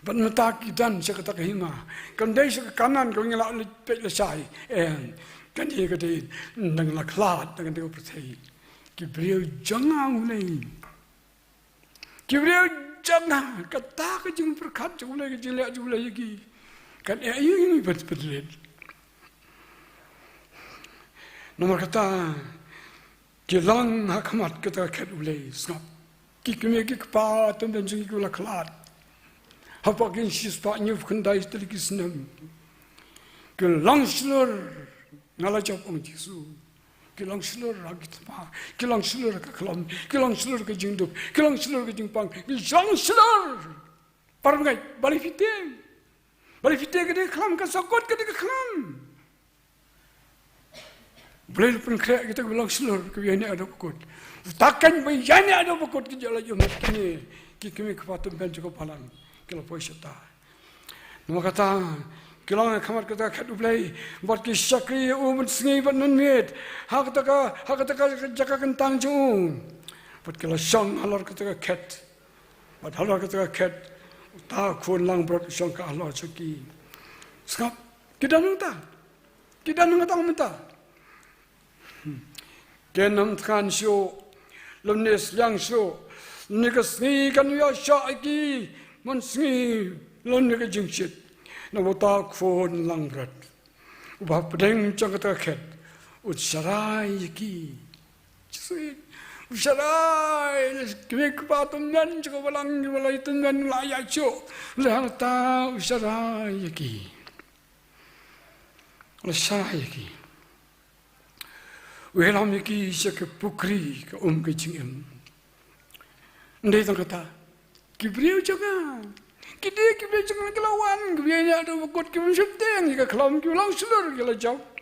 Bad mynta ki don sha kata ka hima. Kam dei sha ka Kanaan kaba ngi la leit peit lashai. Em, kane ka dei, dang la khlad, dang ka dei ka pyrthei. Ki briew jong nga, U Blei. Ki briew jong nga, kata ka jingpyrkhat jong U Blei, ka jingleh jong U Blei ïa ki. Kan ïa ïa ïa ïa pynleit. Namar kata, ki long ha khmat kata ka khet U Blei, sngap. Ki kmie ki kpa, tymmen jong ki la khlad. Hapoh ki shispah hynñiewphew khyndai tylli ki snem. Ki long shlur, nga la jop, ong Jisu. Ki long shlur ha ki thma, ki long shlur ha ka khlam, ki long shlur ha ka jingduk, ki long shlur ha ka jingpang, ki long shlur. Para bangeit, balei phi tieng? Balei phi tieng? Ka dei ka khlam, ka sokot ka dei ka khlam. Balei la pynkhreh kita kiba long shlur, kiba ïaineh haduh ba kut? Uta keiñ ba ïaineh haduh ba kut, ki jia la ïoh mat kine, ki kmie ki kpa tymmen jong ka balang, ki la poi shata. Namar kata, ki long ha khmat kata ka khet U Blei, bad ki shakri ïa u mynsngi bad mynmiet. Ha kata ka, ha kata ka jaka kyntang jong u. Bad ki la shong halor kata ka khet. Bad halor kata ka khet, uta u khun langbrot u shong ka halor jong ki. Sngap, ki don hangta. Ki don hangta mynta. Kin ym thngan shuh, lymne sliang shuh, lymne ka sngi kan ïoh shoh ïa ki, mynsngi, lymne ka jingshit. Namar uta u khun langbrot uba hapdeng jong kata ka khet un sharai ïa ki. Sweet. Un sharai, kmie kpa tymmen jong ka balang, kiba la tymmen la ïa shuh. Lehangta un sharai ïa ki. La sharai ïa ki. U ïalam ïa ki sha ka pukri ka um ka jingim. Ym dei tang kata, ki briew jong nga, ki dei ki briew jong nga, ki la wan, ki briew ïaineh haduh ba kut, ki bym sheptieng ïa ka khlam, ki long shlur, ki la jop.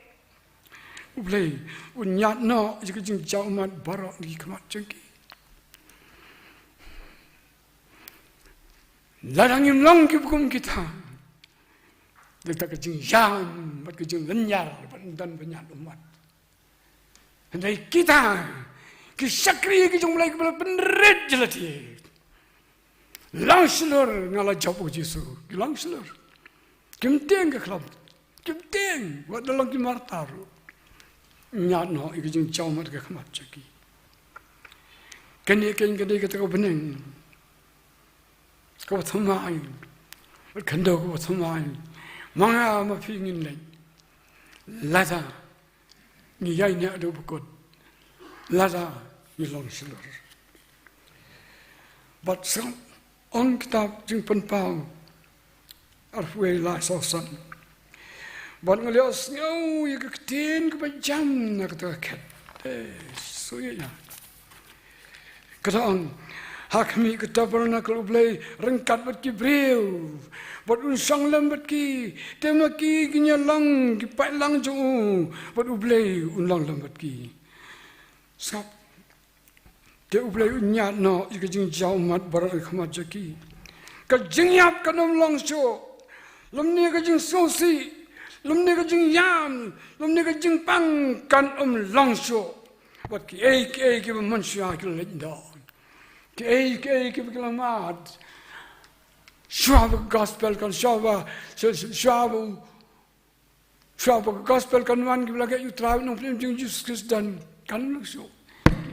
U Blei un ñiad noh ïa ka jingjaw ummat baroh na ki khmat jong ki. Lada ngim long kiba kum kita, da kata ka jingïaid bad ka jinglynñiar bad ym don ba ñiad ummat. Hynrei kita ki shakri ki jong U Blei kiba la pynrit jylliew. Long shlur, nga la jop, ong Jisu. Ki long shlur. Kim tieng ka khlam. Kim tieng, wat la long ki martar ruh. Ñiad noh ïa ka jingjaw ummat ha ka khmat jong ki. Kane keiñ ka dei kata ka bneng kaba thymmai, ka khyndew kaba thymmai ma nga ma phi ngin leit. Lada ngi ïaineh haduh ba kut, lada ngi long shlur. Bad sngap, Ong kitab Jingpynpaw arphew wei lai saw san. Bad nga la ïohsngew ïa ka ktien kaba jam na kata ka khet. Eh, sngewsih ïa. Ka da ong, ha khmih ka tabernakl U Blei ryngkat bad ki briew, bad un shong lem bad ki, te ma ki kin ïalang ki paidlang jong u, bad U Blei un long lem bad ki. Sngap. Te U Blei un ñiad noh ïa ka jingjaw ummat baroh ha khmat jong ki. Ka jingïap kan ym long shuh. Lymne ka jingsngewsih, lymne ka jingïam, lymne ka jingpang kan ym long shuh. Bad kiei kiei kiba mynshuwa ki la leit noh. Kiei kiei kiba ki la mad. Shuwa ba ka gospel kan, shuwa ba, shuwa, shuwa ba u Shuwa ba ka gospel kan wan, kiba la khet ïa U Trai Nongpynim jong ngi U Jisu Khrist, kan long shuh.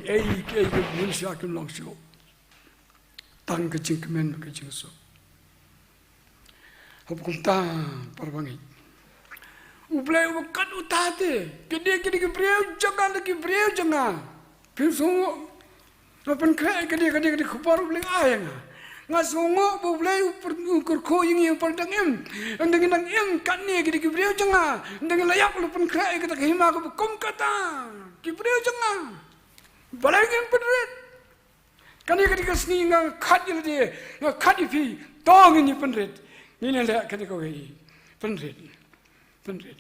Kiei kiei kiba mynshuwa kim long shuh. Tang ka jingkmen bad ka jingsuk. Hapoh kumta, para bangeit, U Blei uba kat uta te, ka dei, ka dei ki briew jong nga, ki briew jong nga. Phi sngew, nga pynkhreh ïa kane, kane, kane ka khubor U Blei ai ïa nga. Nga sngewnguh ba U Blei u pyr-, u kyrkhu ïa ngi, u pyrdang im. Ynda ngi dang im katne, kane ki briew jong nga. Ynda ngi la ïap, la pynkhreh ïa kata ka hima kaba kum kata, ki briew jong nga. Balei ngim pynrit? Kane, kane ka sngi nga khat ïa lade, nga khat ïa phi, to ngin ïa pynrit. Ngin ïa leh kane kawei. Pynrit. Pynrit.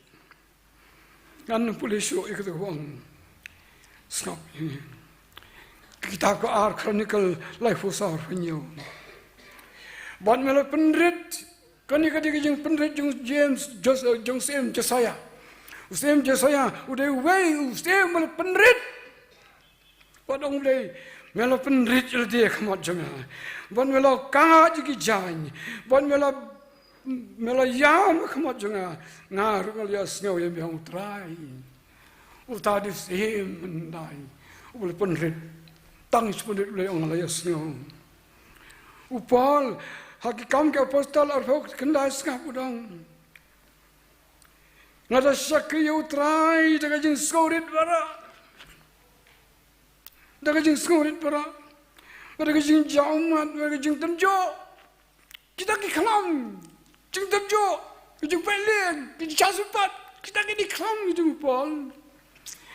Ngan ym pule shuh ïa kata ka bang. Sngap ïa ngi. Ka kitab ka Ar Chronicle laiphew saw, arphew hynñiew. Bad me la pynrit, kane ka dei ka jingpynrit jong James, Jos-, jong u syiem Josiah. U syiem Josiah u dei uwei u syiem me la pynrit. Bad ong U Blei, me la pynrit ïa lade ha khmat jong nga. Bad me la kah ïa ki jaiñ. Bad me la, me la ïam ha khmat jong nga. Nga ruh nga la ïohsngew ïa me, ong U Trai. Uta u dei u syiem hyndai uba la pynrit. Tang shu pynrit U Blei, ong, nga la ïohsngew. U Paul, ha Ki Kam ki Apostol arphew khyndai, sngap, u ong, nga da shakri ïa U Trai da ka jingsngewrit baroh. Da ka jingsngewrit baroh. Bad da ka jingjaw ummat, bad da ka jingtynjuh. Kita ki khlam. Jingtynjuh, ka jingpeit lieng, ka jingshah sympat. Kita ki dei khlam ki jong u Paul.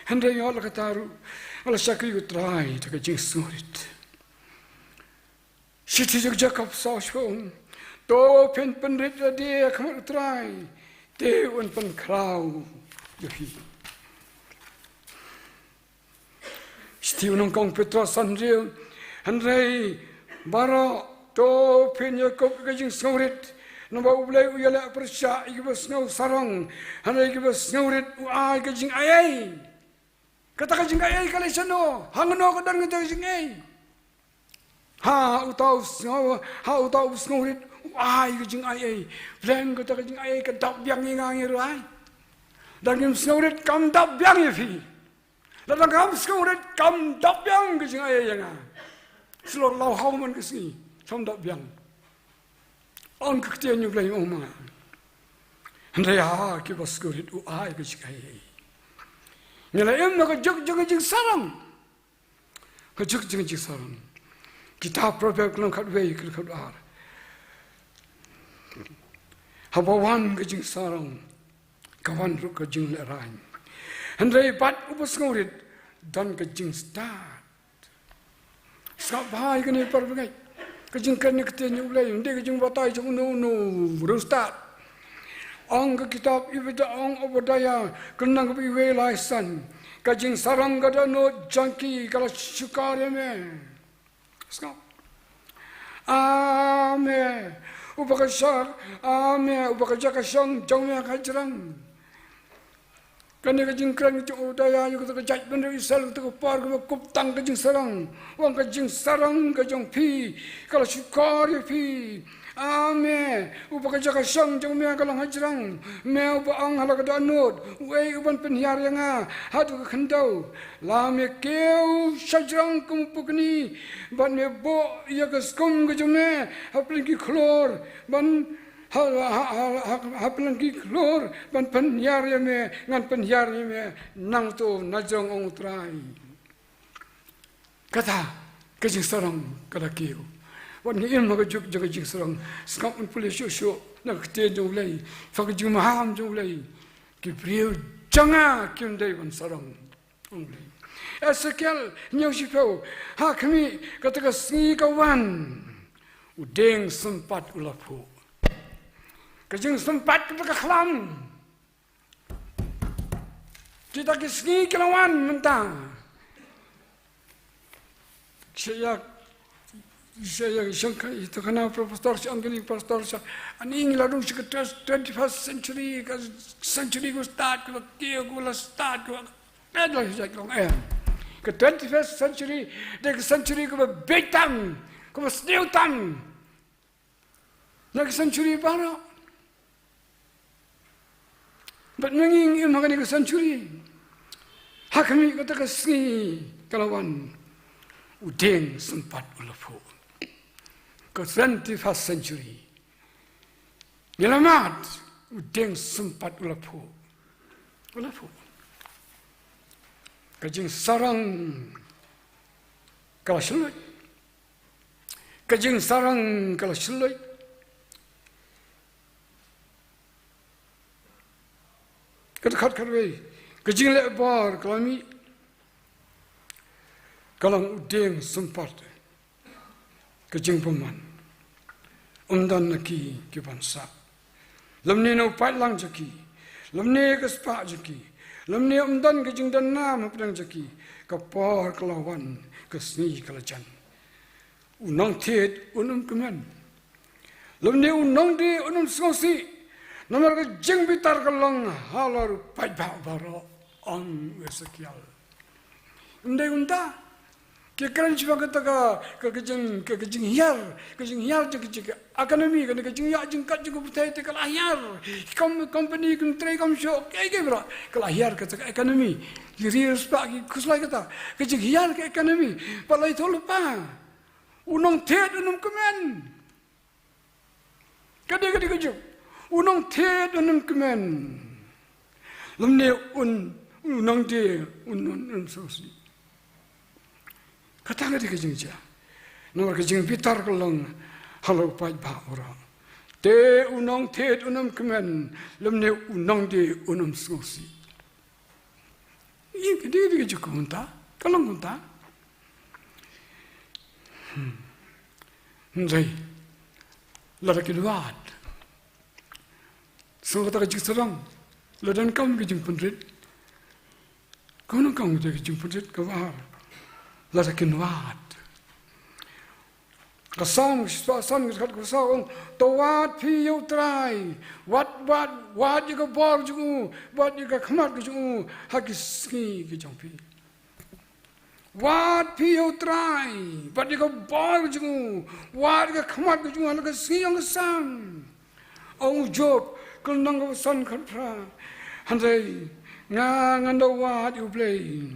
Hynrei nga la kata ruh, nga la shakri ïa U Trai da ka jingsngewrit. Shithi jong u Jakob saw shiphew. To phin pynrit lade ha khmat U Trai, te un pynkhraw ïa phi. Shithi u Nyngkong Petros san hynriew. Hynrei baroh to phin ïakup ïa ka jingsngewrit. Namar U Blei u ïaleh pyrshah ïa kiba sngewsarong, hynrei ïa kiba sngewrit u ai ka jingaiei. Kata ka jingaiei ka leit shano? Hangno ka don kata ka jingaiei? Ha uta u sngew, ha uta u sngewrit u ai ka jingaiei. Pyrshah kata ka jingaiei ka dap biang ïa nga, ïa ruh ai. Lada ngim sngewrit kam dap biang ïa phi. Lada ngam sngewrit kam dap biang ka jingaiei ïa nga. Shu la law haw man ka sngi, kam dap biang. Ong ka ktien U Blei, ong ma nga. Hynrei ha kiba sngewrit u ai ka jingaiei. Ngi la im ha ka juk jong ka jingsarong. Ka juk jong ka jingsarong. Kitab Proverb ka lynnong khatwei, ka dkhot ar. Haba wan ka jingsarong, ka wan ruh ka jinglehrain. Hynrei bad uba sngewrit don ka jingstad. Sngap bha ïa kane, para bangeit. Ka jingkren na ka ktien U Blei, ym dei ka jingbatai jong uno uno, riewstad. Ong ka kitab Obadiah, ong Obadiah, ka lynnong kaba wei lai san. Ka jingsarong ka dohnud jong ki ka la shukor ïa me. Sngap. A me, uba ka shong, a me, uba ka jaka shong jong me ha ka hajrong. Kane ka jingkren ka jong u Obadiah ïa kata ka jaitbynriew Israel, kata ka por kaba kup tang ka jingsarong. U ong ka jingsarong ka jong phi ka la shukor ïa phi. A me, uba ka jaka shong jong me ka long hajrong. Me uba ong ha la ka dohnud, uei uban pynhiar ïa nga haduh ka khyndew? La me kiew shajrong kum u pukni, bad me buh ïa ka skum ka jong me ha pdeng ki khlur, ban ha, ha, ha, ha, ha pdeng ki khlur, ban pynhiar ïa me, ngan pynhiar ïa me nangta na jrong, ong u Trai. Kata ka jingsarong ka la kiew. Wat ngi im ha ka juk jong ka jingsarong. Sngap, un pule shuh shuh na ka ktien jong U Blei, ha ka jingmaham jong U Blei. Ki briew jong nga kim dei ban sarong, ong U Blei. Esekiel hynñiew shiphew. Ha khmih, kata ka sngi ka wan, u dieng sympat u la phuh. Ka jingsympat kaba ka khlam. Kita ki sngi ki la wan mynta. Sha ïa, sha ïa, sha ka, ito kana pro-, pastor, sha angkini pastor, sha, ani ngi la rung sha ka twen-, twenty-first century, ka century ko start, ko kiew, ko la start, ko, eh, la sha ka long, eh. Ka twenty-first century, dei ka century kaba bieit tam, kaba sniew tam. Na ka century baroh. Bad ma ngi ngi im ha kane ka century. Ha khmih, kata ka sngi ka la wan, u dieng sympat u la phuh. Ka twenty-first century. Ngi la mad, u dieng sympat u la phuh. U la phuh. Ka jingsarong ka la shluit. Ka jingsarong ka la shluit. Ka dkhot khatwei. Ka jingleh bor ka la mih. Ka long u dieng sympat ka jingbymman. Ym don na ki ki ban sah. Lymne na u paidlang jong ki, lymne ka spah jong ki, lymne ym don ka jingdon nam hapdeng jong ki. Ka por ka la wan, ka sngi ka la jan. U nongthied un ym kmen, lymne u nongdie un ym sngewsih. Namar ka jingbitar ka long halor u paidbah baroh, ong u Esekiel. Ym dei kumta. Ki kren shaphang kata ka, ka, ka jing, ka, ka jinghiar, ka jinghiar jong ka, jong ka economy, ka, ka jingïoh jingkat jong ka pyrthei te ka la hiar. Ki kom-, company kim trei kam shuh, kiei kiei baroh, ka la hiar kata ka economy. Ki riewspah ki khuslai kata ka jinghiar ka economy. Pat la ïathuh lypa, u nongthied un ym kmen. Ka dei, ka dei ka juk. U nongthied un ym kmen, lymne un, u nongdie un, un, un sngewsih. Kata ka dei ka jingjia. Namar ka jingbitar ka long halor u paidbah baroh. Te u nongthied un ym kmen, lymne u nongdie un ym sngewsih. Ïa ka dei, dei ka juk kumta, ka long kumta. Hmm. Hynrei lada kin wad, sngewbha kata ka jingsarong, lada donkam ka jingpynrit, ka donkam ka jingpynrit kaba ar, lada kin wad. Ka Salm, ka Salm ka khatsaw ka ong, to wad phi ïa U Trai, wad, wad, wad ïa ka bor jong u, wad ïa ka khmat ka jong u, ha ki sngi ki jong phi. Wad phi ïa U Trai, wad ïa ka bor ka jong u, wad ïa ka khmat ka jong u, ha la ka sngi jong ka sam. Ong u Job, ka lynnong kaba san khatphra. Hynrei nga ngan da wad ïa U Blei,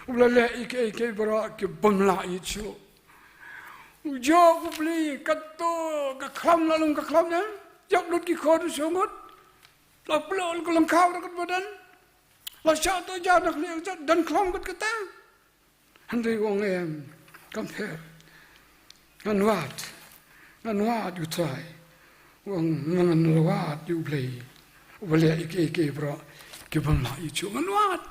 uba la leh ïa kiei kiei baroh ki bym lah ïeit shuh. U Job u plie, kato ka khlam la long ka khlam ne. Ïap lut ki khun shu ngut. La pynlut ka lyngkha ruh katba don. La shah to jaw na khlieh ka jot, don khlam kat kata. Hynrei u ong em, kam pher. Ngan wad. Ngan wad ïa U Trai. U ong ngan wad ïa U Blei, uba leh ïa kiei kiei baroh ki bym lah ïeit shuh. Ngan wad.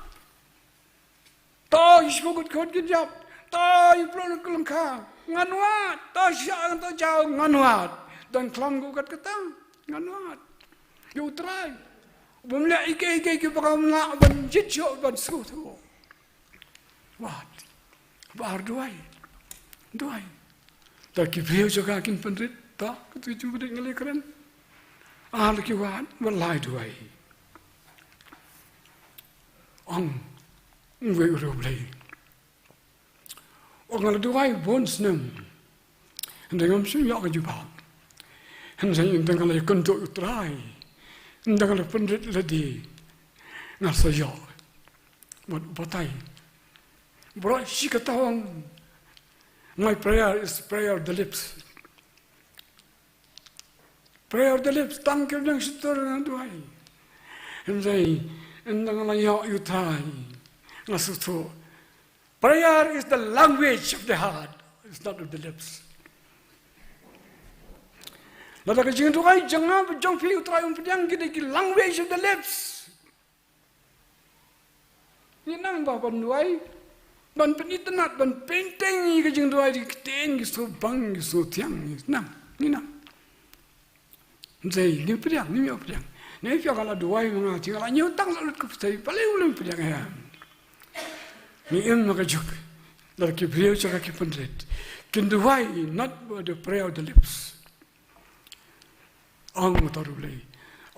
To ïa shu ngut khun kin ïap. To ïa pynlut ka lyngkha. Ngan wad. To shah to jaw, ngan wad. Don khlam kat kata. Ngan wad ïa U Trai, ubym leh ïa kiei kiei kiba ngam lah ban jied shuh, ban sngewthuh. Wad. Ba ar, duwai. Duwai. Te ki briew jong ka kin pynrit, to, kito ki jingpynrit nga la kren. Ar, ki wad, ba lai, duwai. Ong uwei u riewblei, ong nga la duwai bun snem, hynrei ngam shym ïoh ka jubab. Hynrei ynda nga la ïakynduh ïa U Trai, ynda nga la pynrit lade, nga sa ïoh. Bad u batai, baroh shi katta u ong, my prayer is prayer of the lips. Prayer of the lips, tang ki nang shutur ngan duwai. Hynrei ynda nga la ïoh ïa U Trai, nga sngewthuh, prayer is the language of the heart, it's not of the lips. Lada ka jingduwai jong nga bad jong phi, U Trai um pdiang, ki dei ki language of the lips. Ngi nang ba ban duwai, ban pynitynnad, ban pynteng ïa ka jingduwai da ki ktien ki sngewbang ki sngewthiang. Ngi nang, ngi nang. Ngi pdiang, ngi pdiang. Ngi pdiang, ka la duwai ma nga, te nga la ñiew tang, la lut ka pyrthei, balei U Blei um pdiang ïa nga? Ngi im ha ka juk, lada ki briew sha ka ki pynrit kin duwai, not by the prayer of the lips. Ong uta U Blei.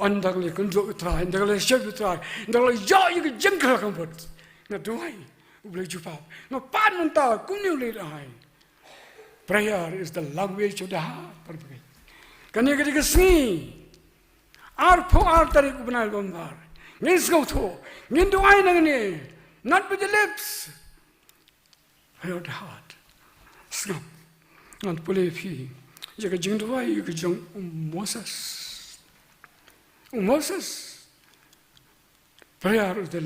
Ynda ka la kynduh ïa U Trai, ynda ka la shep ïa U Trai, ynda ka la ïoh ïa ka jingkyrkhu ka mut, nga duwai, U Blei jubab. Nga pan mynta kumne U Blei leh ai. Prayer is the language of the heart. Kane ka dei ka sngi arphew ar tarik u bnai November. Ngin sngewthuh, ngin duwai nangne, not with the lips, prayer of the heart. Sngap. Ngan pule ïa phi ïa ka jingduwai ka jong u Moses. U Moses. Prayer of the,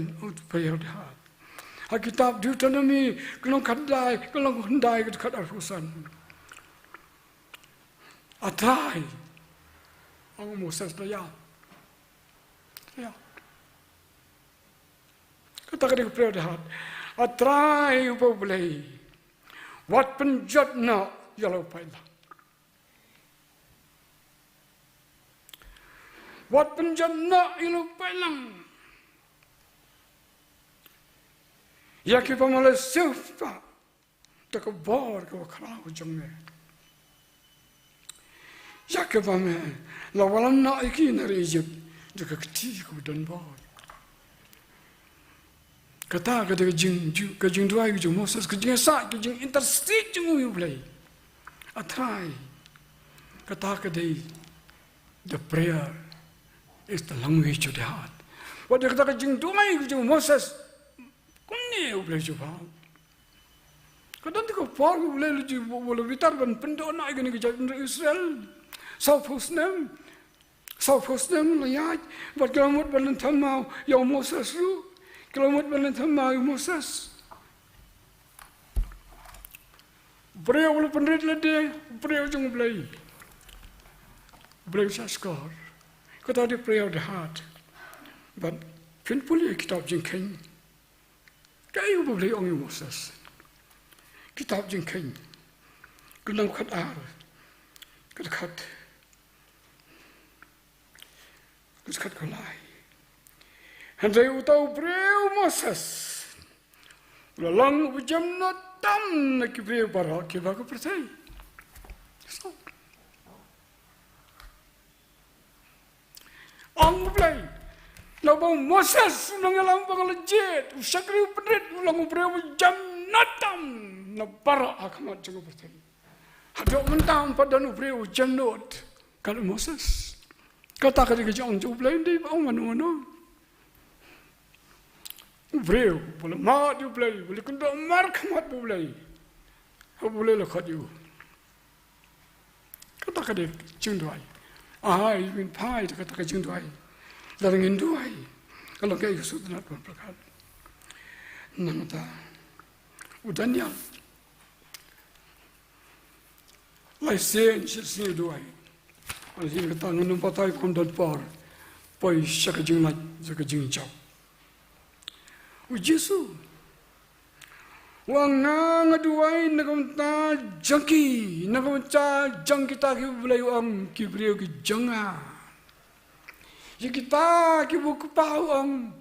prayer of the heart. Ha kitab Deuteronomy, ka lynnong khyndai, ka lynnong khyndai, ka dkhot arphew san. A Trai, ong u Moses, la ïap. La ïap. Kata ka dei ka prayer of the heart. A Trai uba U Blei, wat pynjot noh ïa la u paidlang. Wat pynjot noh ïa la u paidlang. Ïa kiba me la siewspah da ka bor kaba khraw jong me, ïa kiba me la wallam noh ïa ki na ri Ijipt da ka kti kaba donbor. Kata ka dei ka jing, ju-, ka jingduwai ka jong u Moses, ka jingïasaid, ka jingintercede jong u ïa U Blei. A Trai, kata ka dei, the prayer is the language of the heart. Wat ïa kata ka jingduwai ka jong u Moses, kumne U Blei u jubab. Ka don te ka por U Blei u la ju, u la bitar ban pynduh noh ïa kane ka jaitbynriew Israel. Sawphew snem, sawphew snem la ïaid, bad ki la mut ban lynthem maw ïa u Moses ruh. Ki la mut ban lynthem maw ïa u Moses. Briew u la pynrit lade, briew jong U Blei. U Blei u shahshkor. Kata dei prayer of the heart. Bad phin pule ïa kitab Jingkheiñ. Kaei kaba U Blei u ong ïa u Moses? Kitab Jingkheiñ, ka lynnong khatar, ka dkhot, ka dkhot khatlai. Hynrei uta u briew u Moses u la long uba jem noh tam na ki briew baroh kiba ha ka pyrthei. Ong U Blei, naba u Moses u nongïalam ba la jied, u shakri u pynrit, u long u briew uba jem noh tam na baroh ha khmat jong ka pyrthei. Haduh mynta ym pat don u briew uba jem noh kat u Moses. Kata ka dei ka jingong jong U Blei, ym dei ba ong mano mano. U briew uba la mad ïa U Blei, uba la kynduh markhmat bad U Blei. U Blei u la khot ïa u. Kata ka dei ka jingduwai. Ai, ngin phai da kata ka jingduwai. Lada ngin duwai, ka long kaei ka sngewtynnat ban pyrkhat. Nangta u Daniel, lai sien shi sngi u duwai. Hynrei kata ngan ym batai, ym don por. Poi sha ka jinglait, sha ka jingjop. U Jisu u ong, nga, nga duwai na ka bynta jong ki, na ka bynta jong kita kiba U Blei u ong ki briew ki jong nga. Ïa kita kiba u Kpa u ong,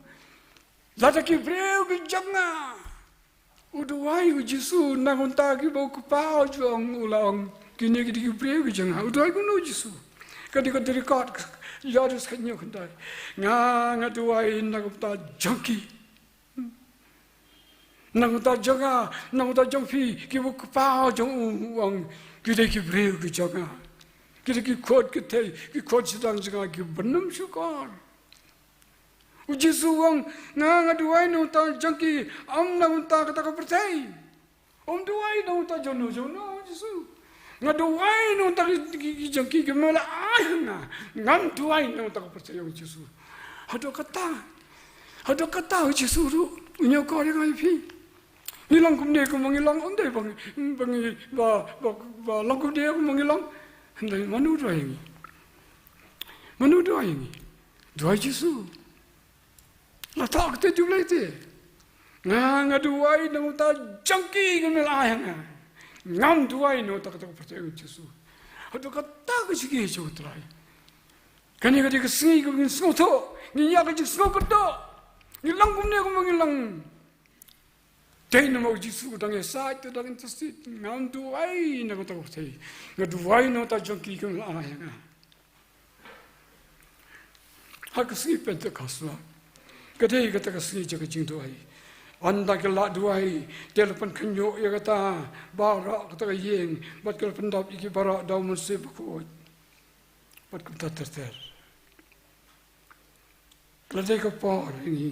lada ki briew ki jong nga. U duwai u Jisu na ka bynta kiba u Kpa u ong, u la ong, kine ki dei ki briew ki jong nga. U duwai kumno u Jisu? Ka dei, ka dei record, Ïoannis khathynñiew khyndai. Nga, nga duwai na ka bynta jong ki. Na ka bynta jong nga, na ka bynta jong phi, kiba u Kpa jong u u ong, ki dei ki briew ki jong nga. Ki dei ki khun kynthei, ki khun shynrang jong nga, kiba nym shukor. U Jisu u ong, nga, nga duwai na ka bynta jong ki, ym na ka bynta kata ka pyrthei. Um duwai na ka bynta jong no jong no, u Jisu. Nga duwai na ka bynta ki, ki, ki jong ki, kiba me la ai ha nga. Ngam duwai na ka bynta ka pyrthei, u Jisu. Haduh katta, haduh katta u Jisu ruh u ñiewkor ïa nga ïa phi. Ngi long kumne kumba ngi long, ym dei ba ngi, ba ngi, ba, ba, ba long kumne kumba ngi long. Hynrei mano u duwai ïa ngi? Mano duwai ïa ngi? Duwai Jisu. La thoh kata jong U Blei te. Nga, nga duwai na ka bynta jong ki kiba la ai ha nga. Ngam duwai na ka bynta kata ka pyrthei, ong Jisu. Haduh katta ka jingïeit jong U Trai. Kane ka dei ka sngi kaba ngin sngewthuh, ngin ïoh ka jingsngew kyrdoh. Ngin long kumne kumba ngin long. Te namar U Jisu u dang ïasaid, u dang intercede, ngam duwai na ka bynta ka pyrthei. Nga duwai na ka bynta jong ki kiba la ai ha nga. Ha ka sngi Pentekost la, ka dei kata ka sngi jong ka jingduwai. Ynda ki la duwai, te la pynkhynñiuh ïa kata baroh kata ka ïing, bad ki la pyndap ïa ki baroh da U Mynsiem Bakhuid. Bad kumta ter ter. La dei ka por ïa ngi,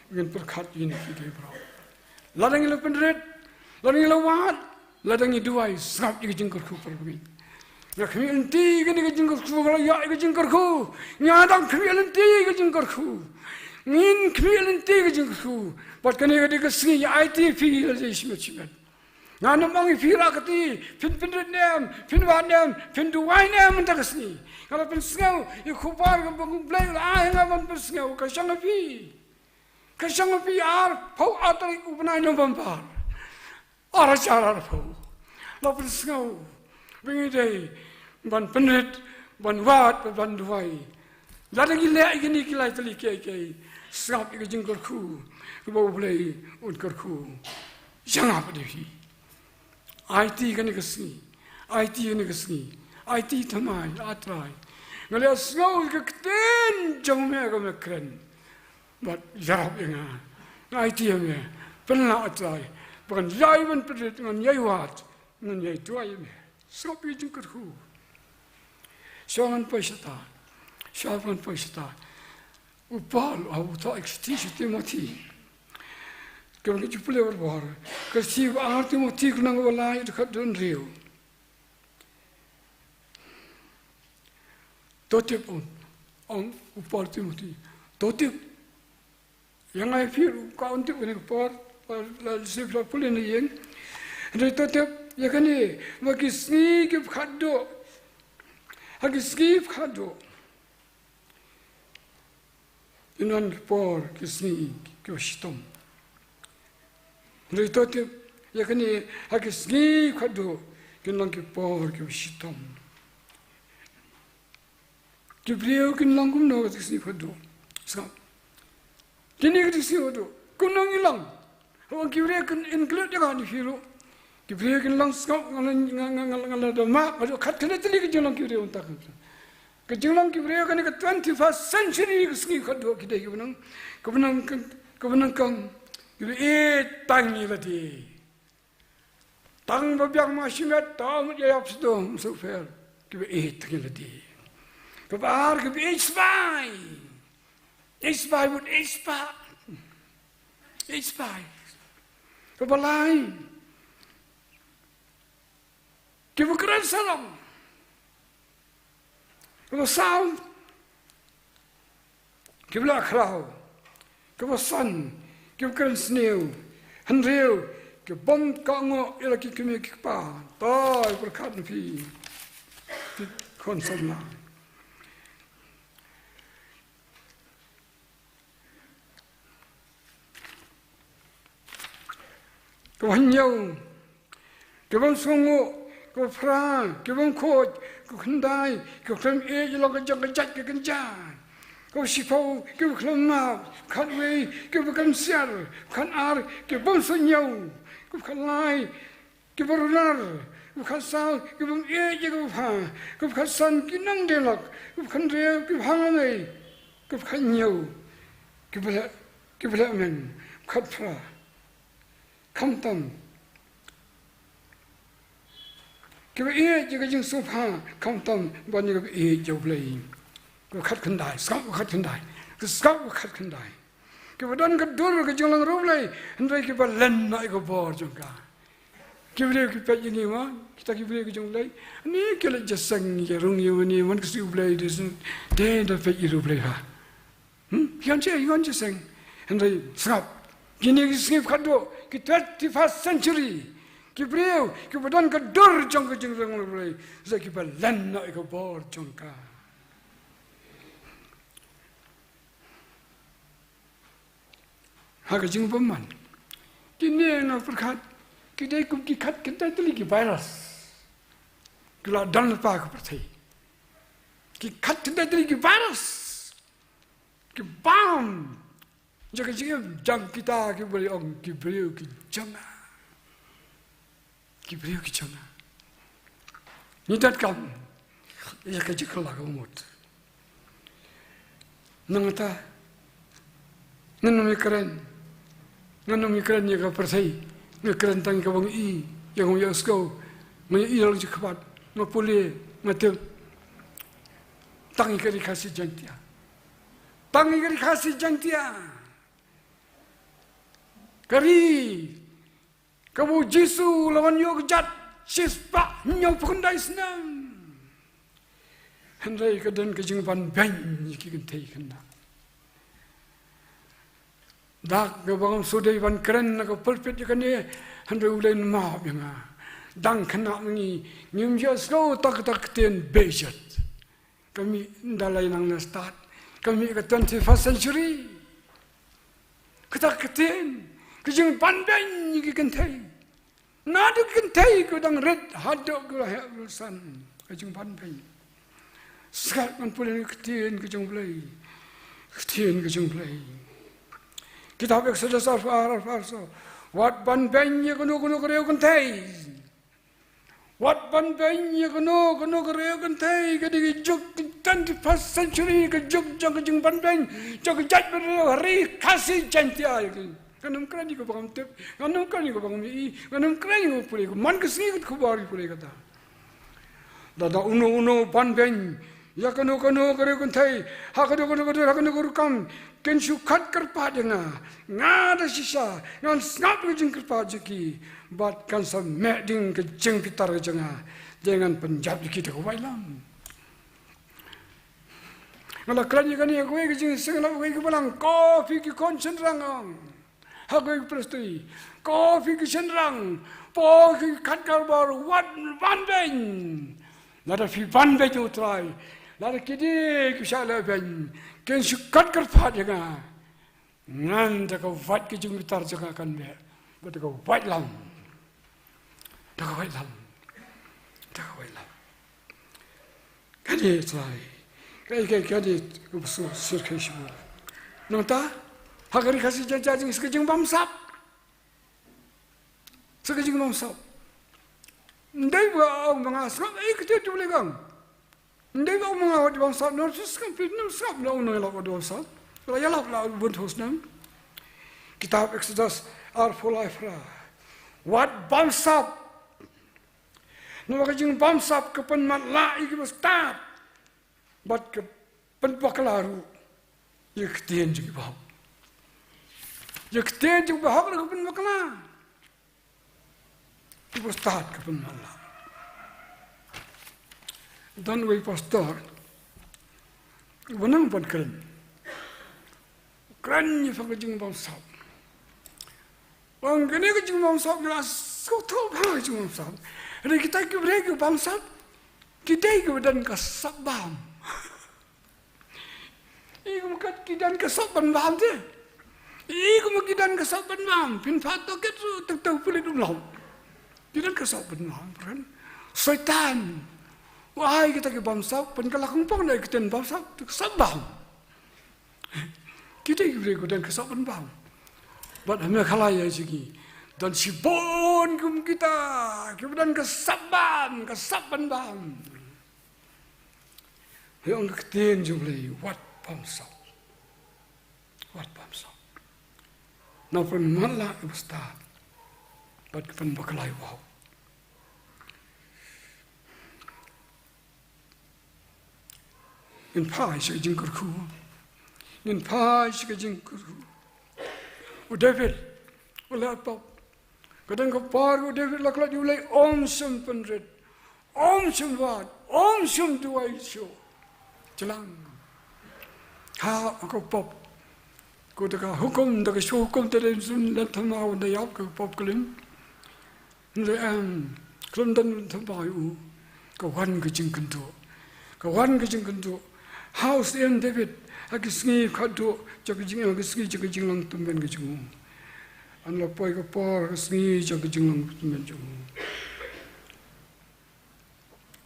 ngin pyrkhat ïa kine kiei kiei baroh. Lada ngi la pynrit, lada ngi la wad, lada ngi duwai, sngap ïa ka jingkyrkhu, para bangeit. Nga khmih lynti ïa kane ka jingkyrkhu, nga la ïoh ïa ka jingkyrkhu. Nga dang khmih lynti ïa ka jingkyrkhu. Ngin khmih lynti ïa ka jingkyrkhu. Bad kane ka dei ka sngi ïa aiti ïa phi, lada shimet shimet. Ngan ym ong ïa phi ruh kata, phin pynrit ne em, phin wad ne em, phin duwai ne em mynta ka sngi. Nga la pynsngew ïa ka khubor kaba U Blei u la ai ha nga ban pynsngew, ka shong ha phi. Ka shong ha phi, arphew ar tarik u bnai November. Ar hajar arphew. La pynsngew ba ngi dei ban pynrit, ban wad, ban duwai. Lada ngi leh ïa kine ki lai tylli kiei kiei, sngap ïa ka jingkyrkhu kaba U Blei un kyrkhu ïa nga bad ïa phi. Aiti kane ka sngi, aiti kane ka sngi, aiti thymmai, A Trai. Nga la sngew ïa ka ktien jong me kaba me kren bad ïarap ïa nga. Nga aiti ïa me, pynlah A Trai, ba ngan ïai ban pynrit, ngan ïai wad, ngan ïai duwai ïa me. Sngap ïa ka jingkyrkhu. Shuwa ngan poi shatai. Shuwa ngan poi shatai. U Paul, u thoh ïa ka shithi sha u Timothi. Kaba ngi ju pule barabor. Ka shithi ba ar Timothi, ka lynnong ba lai, dkhot hynriew. To tip, ong, ong u Paul Timothi. To tip. Ïa nga ïa phi ruh, ka un tip kane ka por, la, la shu pule na ïing. Hynrei to tip ïa kane, ba ki sngi ki khatduh. Ha ki sngi ki khatduh, kin wan ki por, ki sngi kiba shitom. Hynrei to tip ïa kane, ha ki sngi ki khatduh, kin long ki por kiba shitom. Ki briew kin long kumno ha ki sngi ki khatduh? Sngap. Kine ki sngi ki khatduh, kumno ngi long? Haba ki briew kin include ïa nga, ïa phi ruh. Ki briew kin long, sngap, nga la, nga, nga, nga, nga la da map haduh khatkhynde tylli ka jinglong ki briew mynta ka. Ka jinglong ki briew kane ka twenty-first century, ki sngi ki khatduh ki dei kiba nang, kiba nang, kiba nang kong, kiba ïeit tang ïa lade. Tang ba biang ma shimet, tang mut ïa ïap sdom sopher. Kiba ïeit tang ïa lade. Kaba ar, kiba ïeit sbai. Ïeit sbai, mut ïeit spah. Ïeit sbai. Kaba lai, kiba kren sarong. Kaba saw, kiba la khraw. Kaba san, kiba kren sniew. Hynriew, ki bym kohnguh ïa la ki kmie ki kpa. To pyrkhat na phi, ki khun samla. Kaba hynñiew, ki bym sngewnguh, kaba phra, ki bym khuid, kaba khyndai, ki khlem ïeit ïa la ka jong ka jait ka kynja. Kaba shiphew, ki khlem map, khatwei, ki kynsiar, khatar, ki bym suidñiew, kaba khatlai, ki runar, kaba khatsaw, ki bym ïeit ïa kaba bha, kaba khatsan, ki nongdie lok, kaba khathynriew, ki bha nongmei, kaba khathynñiew, ki ba leh, ki ba leh meng, kaba khatphra. Khamtam kiba ïeit ïa ka jingsngewbha, khamtam ban ïa kaba ïeit ïa U Blei. Kaba khatkhyndai, sngap kaba khatkhyndai. Ka sngap kaba khatkhyndai. Kiba don ka dur ka jinglong riewblei, hynrei kiba len noh ïa ka bor jong ka. Ki briew ki peit ïa ngi mo, kita ki briew ki jong U Blei. Ni ki leit jingïaseng ïa rung ïa mane, man ka sngi U Blei, te da peit ïa U Blei ha. Hmm? Ïa ngi, ïa ngi seng. Hynrei sngap. Kine ki sngi khatduh, ki twenty-first century. Ki briew kiba don ka dur jong ka jingrung U Blei, sa kiba len noh ïa ka bor jong ka. Ha ka jingbymman, kine nga pyrkhat, ki dei kum ki khat kynthei tylli ki virus ki la don lypa ka pyrthei. Ki khat kynthei tylli ki virus ki bam ïa ka jingim jong kita kiba ong ki briew ki jong nga. Ki briew ki jong nga. Ngi donkam ïa ka jingkylla ka mut. Nangta ngan ym kren, ngan ym kren ïa ka pyrthei. Nga kren tang ïa kaba nga i, ïa kaba nga ïohsngew, nga ïohi la ka jingkhmat, nga pule, nga tip. Tang ïa ka ri Khasi Jaiñtia, tang ïa ka ri Khasi Jaiñtia, ka ri kaba u Jisu u la wan ïoh kjat shispah hynñiewphew khyndai snem. Hynrei ka don ka jingbanbeiñ ïa ki kynthei khynnah. Dak kaba ngam shu dei ban kren na ka pulpit ïa kane, hynrei U Blei un map ïa nga. Dang khynnah ma ngi, ngim ïohsngew tang kata ka ktien Bejat. Ka mih ynda la ïa nang na stad, ka mih ka twenty-first century. Kata ka ktien, ka jingbanbeiñ ïa ki kynthei. Naduh ki kynthei kiba dang rit haduh kiba la heh ba la san, ka jingbanbeiñ. Sngap ngan pule na ka ktien ka jong U Blei. Ka ktien ka jong U Blei. Kitab Exodus arphew ar, arphew ar, so. Wat banbeiñ ïa kano kano ka riew kynthei. Wat banbeiñ ïa kano kano ka riew kynthei, ka dei ka juk ka twenty-first century, ka juk jong ka jingbanbeiñ jong ka jaitbynriew ha ri Khasi Jaiñtia. Ngan ym kren ïa kaba ngam tip, ngan ym kren ïa kaba ngam i, ngan ym kren ïa kaba pule, ka man ka sngi ka khubor ïa pule kata. Lada uno uno banbeiñ ïa kano kano ka riew kynthei ha kano kano ka dur, ha kano ka rukom, kin shu khot kyrpad ïa nga. Nga da shisha ngan sngap ïa ka jingkyrpad jong ki, bad kan sa meh ding ka jingbitar ka jong nga. Te ngan pynjot ïa ki da ka waitlam. Nga la kren ïa kane ha kawei ka jingseng, ha kawei ka balang, ko phi ki khun shynrang, ong ha kawei ka prestone, ko phi ki shynrang, ko phi ki khat karbor, wat banbeiñ. Lada phi banbeiñ ïa U Trai, lada ki dei ki shah lehbeiñ, kin shu khot kyrpad ïa nga. Ngan da ka wait ka jingbitar jong nga kan meh, bad da ka waitlam. Da ka waitlam. Da ka waitlam. Kane trai. Kane, kane, kane ka bsu sir kai shibu. Nangta ha ka ri Khasi Jaiñtia jong ngi sa ka jingbamsap. Sa ka jingbamsap. Ndei ba ong ba nga sngap, eh, kata tu boleh kang. Ndei ba ong ba nga wat bamsap, nor sus kan pit, nor sngap na ong na wat bamsap. La ïalap la bun thos nang. Kitab Exodus arphew lai phra. Wat bamsap. Namar ka jingbamsap ka pynmatlah ïa kiba stad, bad ka pynbakla ruh ïa ka ktien jong kiba hok. Ïa ka ktien jong kiba hok ruh ka pynbakla. Kiba stad ka pynmatlah. Don uwei u pastor uba nang ban kren. Kren ïa phi ka jingbamsap. Ong kane ka jingbamsap, ngi la sngewthuh bha ka jingbamsap. Hynrei kita ki briew ki bamsap, ki dei kiba don ka sap bam. I kumno kat ki don ka sap ban bam te. I kumno ki don ka sap ban bam. Phin phah tohkit ruh, tang tang pulit um long. Ki don ka sap ban bam, friend. Soitan u ai kita ki bamsap, pynkylla kongpong da ki ktien bamsap, ka sap bam. Ki dei ki briew kiba don ka sap ban bam. Bad ha Meghalaya jong ngi don shibun kum kita kiba don ka sap bam, ka sap ban bam. Hynrei ong ka ktien jong U Blei, wat bamsap. Wat bamsap. Namar ka pynmatlah ïa kiba stad, bad ka pynbakla ïa kiba hok. Ngin phai sha ka jingkyrkhu. Ngin phai sha ka jingkyrkhu. U David u la pop. Ka don ka por u David la klet ïa U Blei, um shym pynrit, um shym wad, um shym duwai shuh. Jlang. Ha ka pop. Ko da ka hukum, da ka shu hukum te, da sun da thymmai da ïap ka pop klim. Hynrei em, khlem don thymmai u, ka wan ka jingkynduh. Ka wan ka jingkynduh ha u Syiem David ha ki sngi khatduh jong ka jingim, ha ki sngi jong ka jinglong tymmen ka jong u. Haba la poi ka por, ka sngi jong ka jinglong baptisma jong u,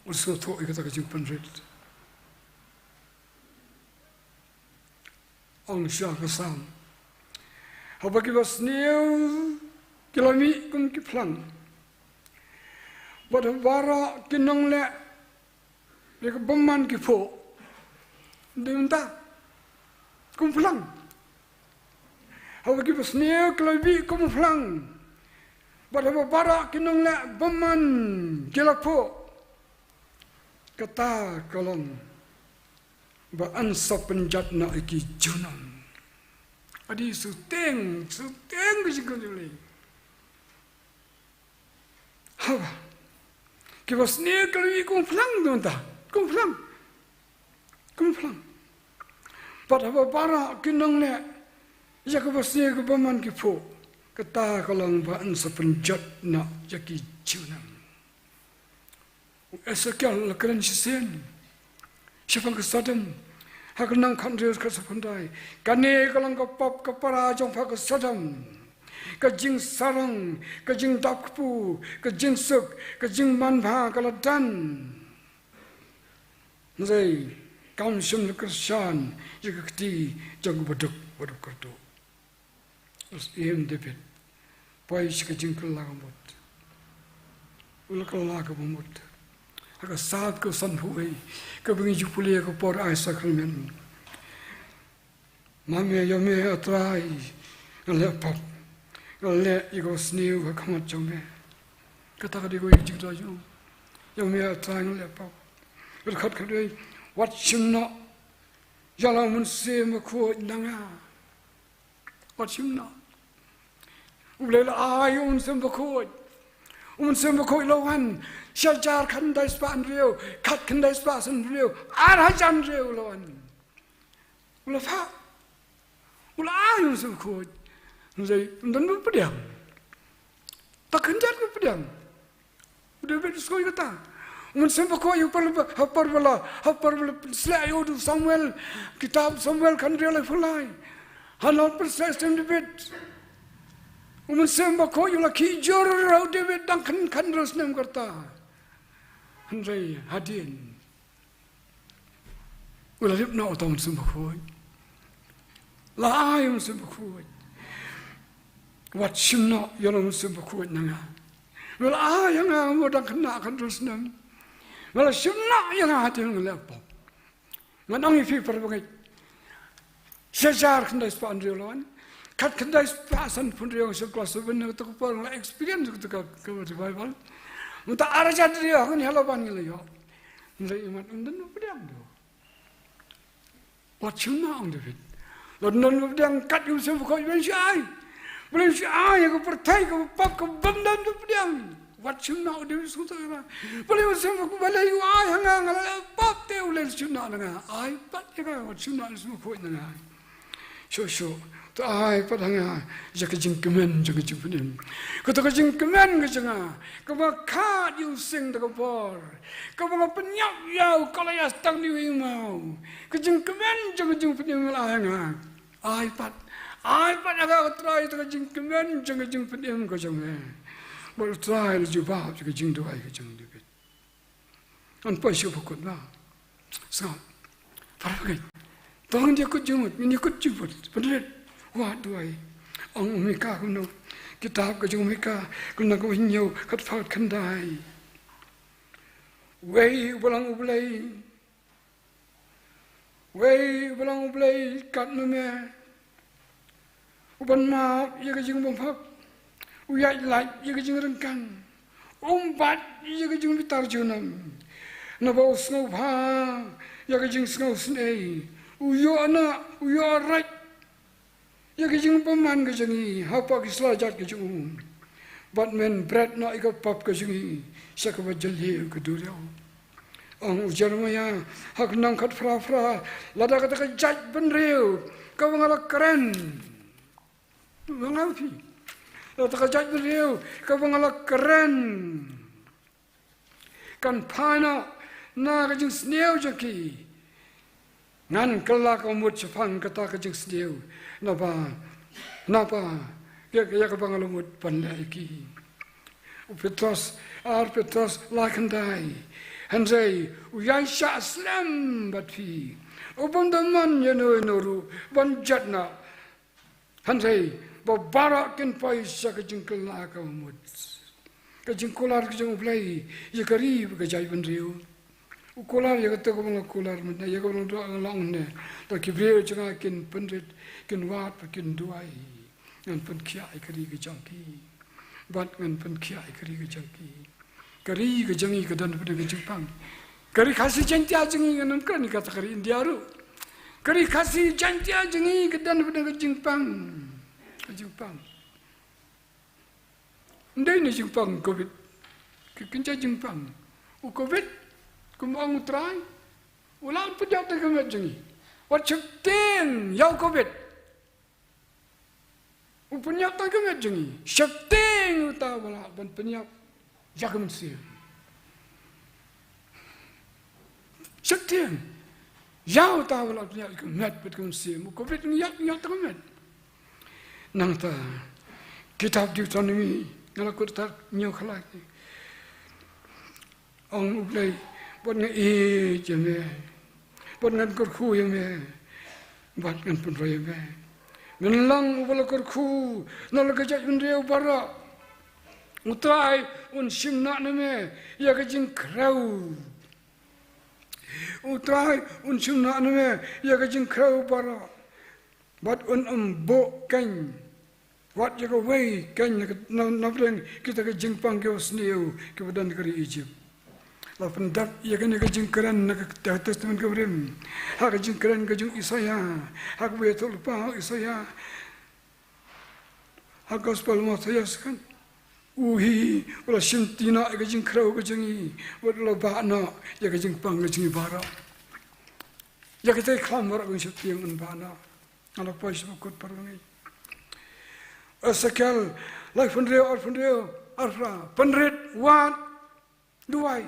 u sngewthuh ïa kata ka jingpynrit. Ong sha ka Salm, haba ki basniew ki la mih kum ki phlang, bad haba baroh ki nongleh ïa ka bymman ki phuh. Dei mynta kum phlang. Haba ki basniew ki la mih kum phlang, bad haba baroh ki nongleh bymman ki la phuh, kata ka long ba yn sa pynjot noh ïa ki junom. Adi suteng, suteng ka jingkren jong lei. Haba ki basniew ki la mih kum phlang, dei mynta kum phlang, kum phlang. Bad haba baroh ki nongleh ïa ka basniew ka bymman ki phuh, kata ka long ba yn sa pynjot noh ïa ki junom. U Esekiel u la kren shisien shaphang ka Sodom ha ka lynnong khathynriew, khatsawphew khyndai. Kane ka long ka pop ka para jong pha ka Sodom. Ka jingsarong, ka jingdap kpu, ka jingsuk, ka jingmanbha ka la don. Hynrei kam shym la kyrshan ïa ka kti jong u baduk, baduk kyrduh. U Syiem David u poi sha ka jingkylla ka mut. U la kylla kaba mut ha ka sap ka sanphew wei, kaba ngi ju pule ha ka por ai sakramen. Ma me, ïa me, A Trai, nga leh pop. Nga leh ïa kaba sniew ha khmat jong me. Kata ka dei kawei ka jingkyrduh jong u. Ïa me, A Trai, nga leh pop. Ka dkhot khatwei, wat shim noh ïa la u Mynsiem Bakhuid na nga. Wat shim noh. U Blei u la ai u Mynsiem Bakhuid. U Mynsiem Bakhuid u la wan sha hajar khyndai spah hynriew, khat khyndai spah san hynriew, ar hajar hynriew u la wan. U la phah. U la ai u Mynsiem Bakhuid. Hynrei ym don ba pdiang. Te khyndiat ba pdiang. U David u sngew kata. U Mynsiem Bakhuid u pynlong ha por ba la, ha por ba la pynsleh ïa u da u Samuel. Kitab Samuel khathynriew laiphew lai. Haba la pynsleh u David, u Mynsiem Bakhuid u la khih jur ha u David tang khathynriew snem ka rta. Hynrei hadien u la lip noh uta u Mynsiem Bakhuid. La ai u Mynsiem Bakhuid. Wat shim noh ïa la u Mynsiem Bakhuid na nga. Me la ai ïa nga, nga dang khynnah khathynriew snem. Me la shim noh ïa nga hadien nga leh pop. Ngan ong ïa phi para bangeit. Shi hajar khyndai spah hynriew la wan. Khat khyndai spah sanphew hynriew, sha klas seven, kata ka por nga la experience kata ka, ka revival. Mynta ar hajar hynriew hangne ha Laban ngi la ïoh. Ngi la ïoh, ym don ba pdiang. Wat shim noh, ong David. Lada ym don ba pdiang, kat ïa u Mynsiem Bakhuid, Blei shu ai. Blei shu ai ïa ka pyrthei kaba pop kaba ym don ba pdiang. Wat shim noh, u David u sngewthuh ïa kata. Balei u Mynsiem Bakhuid, balei u ai ha nga, nga la leh pop te u leh shim noh na nga. Ai pat ïa nga, wat shim noh u Mynsiem Bakhuid na nga. Shuh shuh, to ai pat ha nga ïa ka jingkmen jong ka jingpynim. Kata ka jingkmen ka jong nga kaba khad ïa u sing da ka bor, kaba nga pynïap ïa u kolyas tang da u hynñiew maw. Ka jingkmen jong ka jingpynim la ai ha nga. Ai pat, ai pat ha nga, ko Trai, kata ka jingkmen jong ka jingpynim ka jong me. Bad ko Trai u la jubab ïa ka jingduwai ka jong David. Ngan poi sha ba kut ba sngap. Para bangeit, to ngin ïakut jingmut, ngin ïakut jingpynrit. Pynrit. Wad duwai. Ong u Mika kumno? Kitab ka jong u Mika, ka lynnong kaba hynñiew, khatphra khatkhyndai. Wei uba long U Blei. Wei uba long U Blei kat ma me, uban map ïa ka jingbymhok, u ïaid lait ïa ka jingryngkang, um bat ïa ka jingbitar junom. Naba u sngewbha ïa ka jingsngewsynei, u ïoh na, u ïoh rek ïa ka jingbymman ka jong ngi hapoh ki slajat ka jong u, bad men bret noh ïa ka pop ka jong ngi sha kaba jylliew ka duriaw. Ong u Jeremaïah ha ka lynnong khatphra phra, lada kata ka jaitbynriew kaba nga la kren, nga ong ïa phi, lada kata ka jaitbynriew kaba nga la kren kan phai noh na ka jingsniew jong ki, ngan kylla ka mut shaphang kata ka jingsniew. Naba, naba Te ka ïa kaba nga la mut ban leh ïa ki. U Petros, ar Petros lai khyndai. Hynrei u ïaishah slem bad phi. U bym da mon ïano ïano ruh ban jot noh. Hynrei ba baroh kin poi sha ka jingkylla kaba mut. Ka jingkular ka jong U Blei ïa ka ri bad ka jaitbynriew. U kular ïa kata kaba nga kular mynne, ïa kaba nga long mynne. Te ki briew jong nga kin pynrit, kin wad bad kin duwai. Ngan pynkhiah ïa ka ri ka jong ki. Bad ngan pynkhiah ïa ka ri ka jong ki. Ka ri ka jong ngi ka don bad ka jingpang. Ka ri Khasi Jaiñtia jong ngi, ngan ym kren ïa kata ka ri India ruh. Ka ri Khasi Jaiñtia jong ngi ka don bad ka jingpang. Ka jingpang. Ym dei na jingpang covid. Ka kynja jingpang. U covid, kum ong U Trai, u la pynïap tang ka met jong ngi. Wat sheptieng ïa u covid. U pynïap tang ka met jong ngi. Sheptieng uta uba lah ban pynïap ïa ka mynsiem. Sheptieng ïa uta uba lah ban pynïap ïa ka met bad ka mynsiem. U covid ngi ïap, ngi ïap tang ka met. Nangta kitab Deuteronomi, nga la kut tar hynñiew khyllai. Ong U Blei, bad nga ïeit ïa me, bad ngan kyrkhu ïa me, bad ngan pynroi ïa me. Men long uba la kyrkhu na la ka jaitbynriew baroh. U Trai un shim noh na me ïa ka jingkhrew. U Trai un shim noh na me ïa ka jingkhrew baroh. Bad un ym buh keiñ wat ïa kawei keiñ na, na, napdeng kita ki jingpang kiba sniew kiba don ha ka ri Ijipt. La pyndep ïa kane ka jingkren na ka, ka Testament kaba rim. Ha ka jingkren ka jong u Isaïah, ha kaba ïathuhlypa u Isaïah. Ha ka Gospel Mathaios kan. U hi u la shimti noh ïa ka jingkhrew ka jong ngi, bad u la bah noh ïa ka jingpang ka jong ngi baroh. Ïa kita ki khlam baroh ka jingsheptieng un bah noh. Nga la poi sha ba kut baroh ngi. Esekiel laiphew hynriew, arphew hynriew, arphew phra, pynrit, wad, duwai.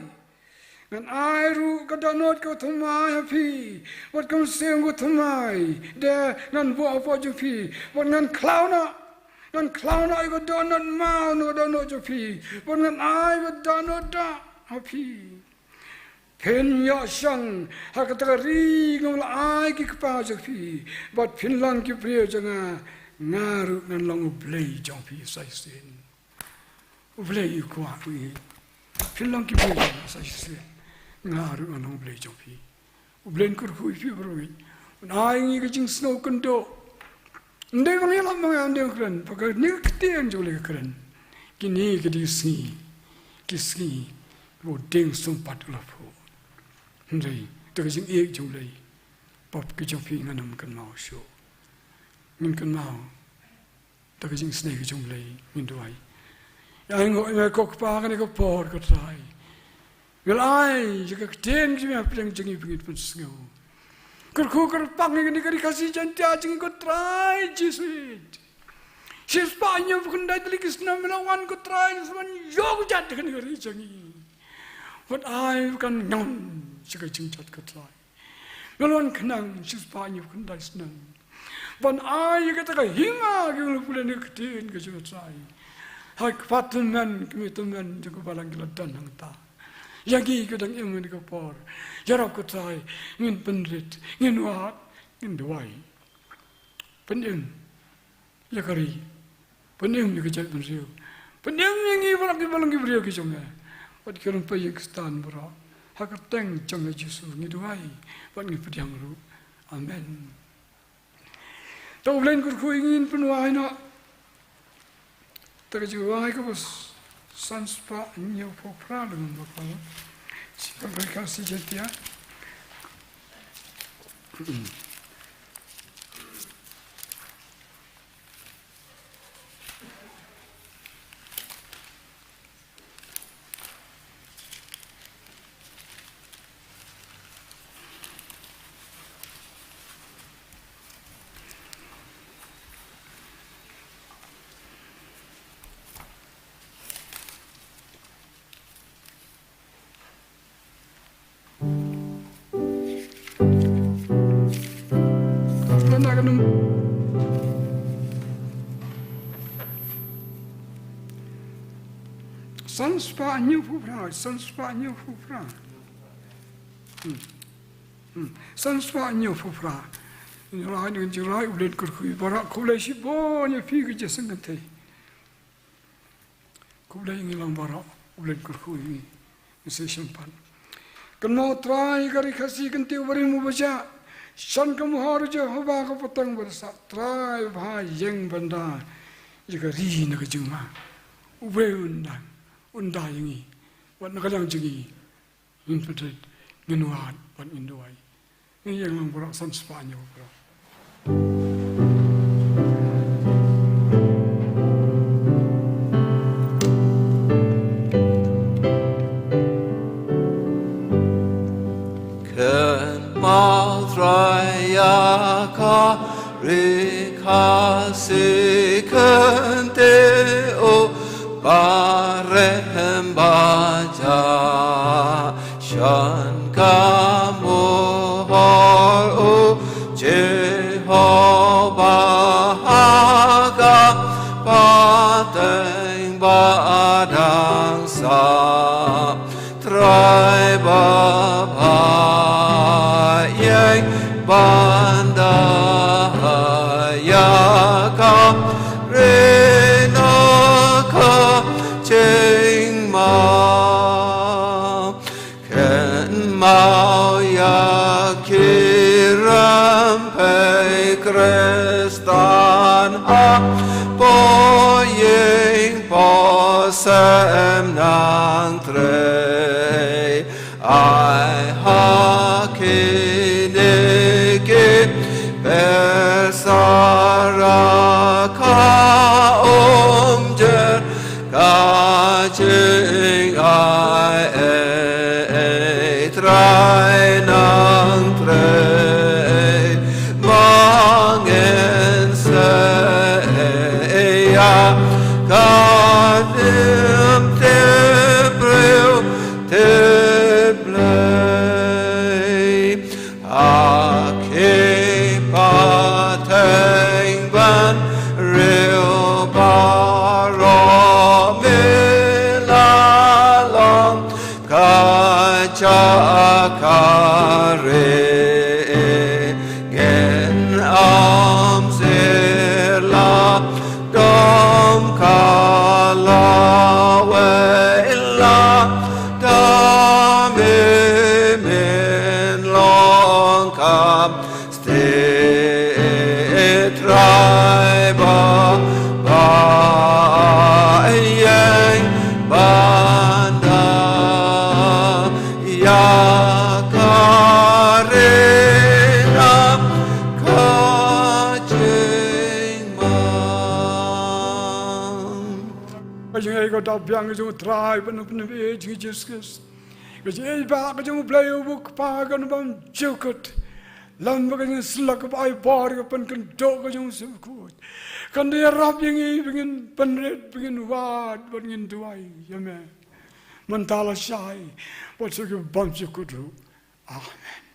Ngan ai ruh ka dohnud kaba thymmai ha phi, bad ka mynsiem kaba thymmai de ngan buh hapoh jong phi, bad ngan khlaw noh, ngan khlaw noh ïa ka dohnud maw na ka dohnud jong phi, bad ngan ai ka dohnud doh ha phi. Phin ïoh shong ha kata ka ri nga la ai ki kpa jong phi, bad phin long ki briew jong nga, nga ruh ngan long U Blei jong phi sa shisien. U Blei u kwah u ïeit. Phin long ki briew jong nga sa shisien. Nga ruh ngan long U Blei jong phi. U Blei un kyrkhu ïa phi baroh ngi. Un ai ngi ka jingsngew kynduh. Ym dei ba ngi ïalap ma nga, ym dei ba kren. Ba kane ka ktien jong U Blei ka kren. Kine ki dei ki sngi, ki sngi ba u dieng sympat u la phuh. Hynrei da ka jingïeit jong U Blei, pop ki jong phi ngan ym kynmaw shuh. Ngin kynmaw da ka jingisynei ka jong U Blei, ngin duwai. Ïa, ai nguh ïa me ko Kpa kane ka por, ko Trai. Ngi la ai ïa ka ktien ka jong me hapdeng jong ngi ba ngin pynsngew. Kyrkhu kyrpang ïa kane ka ri Khasi Jaiñtia jong ngi ko Trai Jisu. Shispah hynñiewphew khyndai tylli ki snem me la wan ko Trai Jisu ban ïoh kjat ïa kane ka ri jong ngi. Wat ai ba kan ngam sha ka jingjot ko Trai. Me la wan khnang shispah hynñiewphew khyndai snem ban ai ïa kata ka hima ki la pule na ka ktien ka jong U Trai. Ha ki kpa tymmen, ki kmie tymmen jong ka balang ki la don hangta. Ïa ngi ki dang im ha kane ka por, ïarap ko Trai, ngin pynrit, ngin wad, ngin duwai. Pynim ïa ka ri. Pynim ïa ka jaitbynriew. Pynim ïa ngi baroh ki balang ki briew ki jong me. Bad ki rympei ïing Khristan baroh. Ha ka kyrteng jong me Jisu ngi duwai bad ngi pdiang ruh. Amen. To U Blei un kyrkhu ïa ngi, ngin pynwai noh. Te ka jingwai kaba san spah hynñiewphew phra, lymne ba ka, shi ka Khasi Jaiñtia. San spah hynñiew phew phra, san spah hynñiew phew phra. Hmm. Hmm. San spah hynñiew phew phra. Ngi rai, ngi rai, U Blei un kyrkhu ïa ngi baroh, khublei shibun ïa phi ki jingïaseng kynthei. Khublei ïa ngi lang baroh, U Blei un kyrkhu ïa ngi. Ngi sa ïashem pat. Kynmaw Trai ka ri Khasi kynthei uba rim uba jah. Shan ka mohor u Jehobah ka pateng ba sah. Trai bha ïeng ban da ïa ka ri na ka jingma. U Blei un da, un da ïa ngi. Wat na ka liang jong ngi. Ngin pynrit, ngin wad, bad ngin duwai. Ngin ïeng lang baroh san spah hynñiew baroh. Kynmaw Trai ïa ka ri Khasi kynthei, u barem ba jah. Shan ka mohor u Jehobah ha ka pateng ba dang sah. Trai ba bha ïeng ban da ïa ka ri na ka jingma. Kynmaw ïa ki rympei Khristan ha poh ïing poh sem, Nongtrei. Ai ha kine ki pyrsa ra ka umjer ka jingai ei, Trai Nongtrei. Ma ngin sa ïa ka rim tip briew tip Blei. Ha ki pateng bynriew baroh me la long ka jaka ri. Ngin ym sir la dom ka lawei, lada me men long kham stet. Trai ba bha ïeng ban da ïa ka ri na ka jingma. Ka jingïeit ka dap biang ka jong U Trai bad U Nongpynim jong ngi Jisu Khrist, ka jingïeit ba ka jong U Blei U Kpa kan bym jukut, lem bad ka jingsyllok kaba ai bor, ka pynkynduh ka jong U Mynsiem Bakhuid, kan da ïarap ïa ngi ba ngin pynrit, ba ngin wad, ba ngin duwai ïa me mynta, lashai bad sha ki bymjukut ruh. Amen.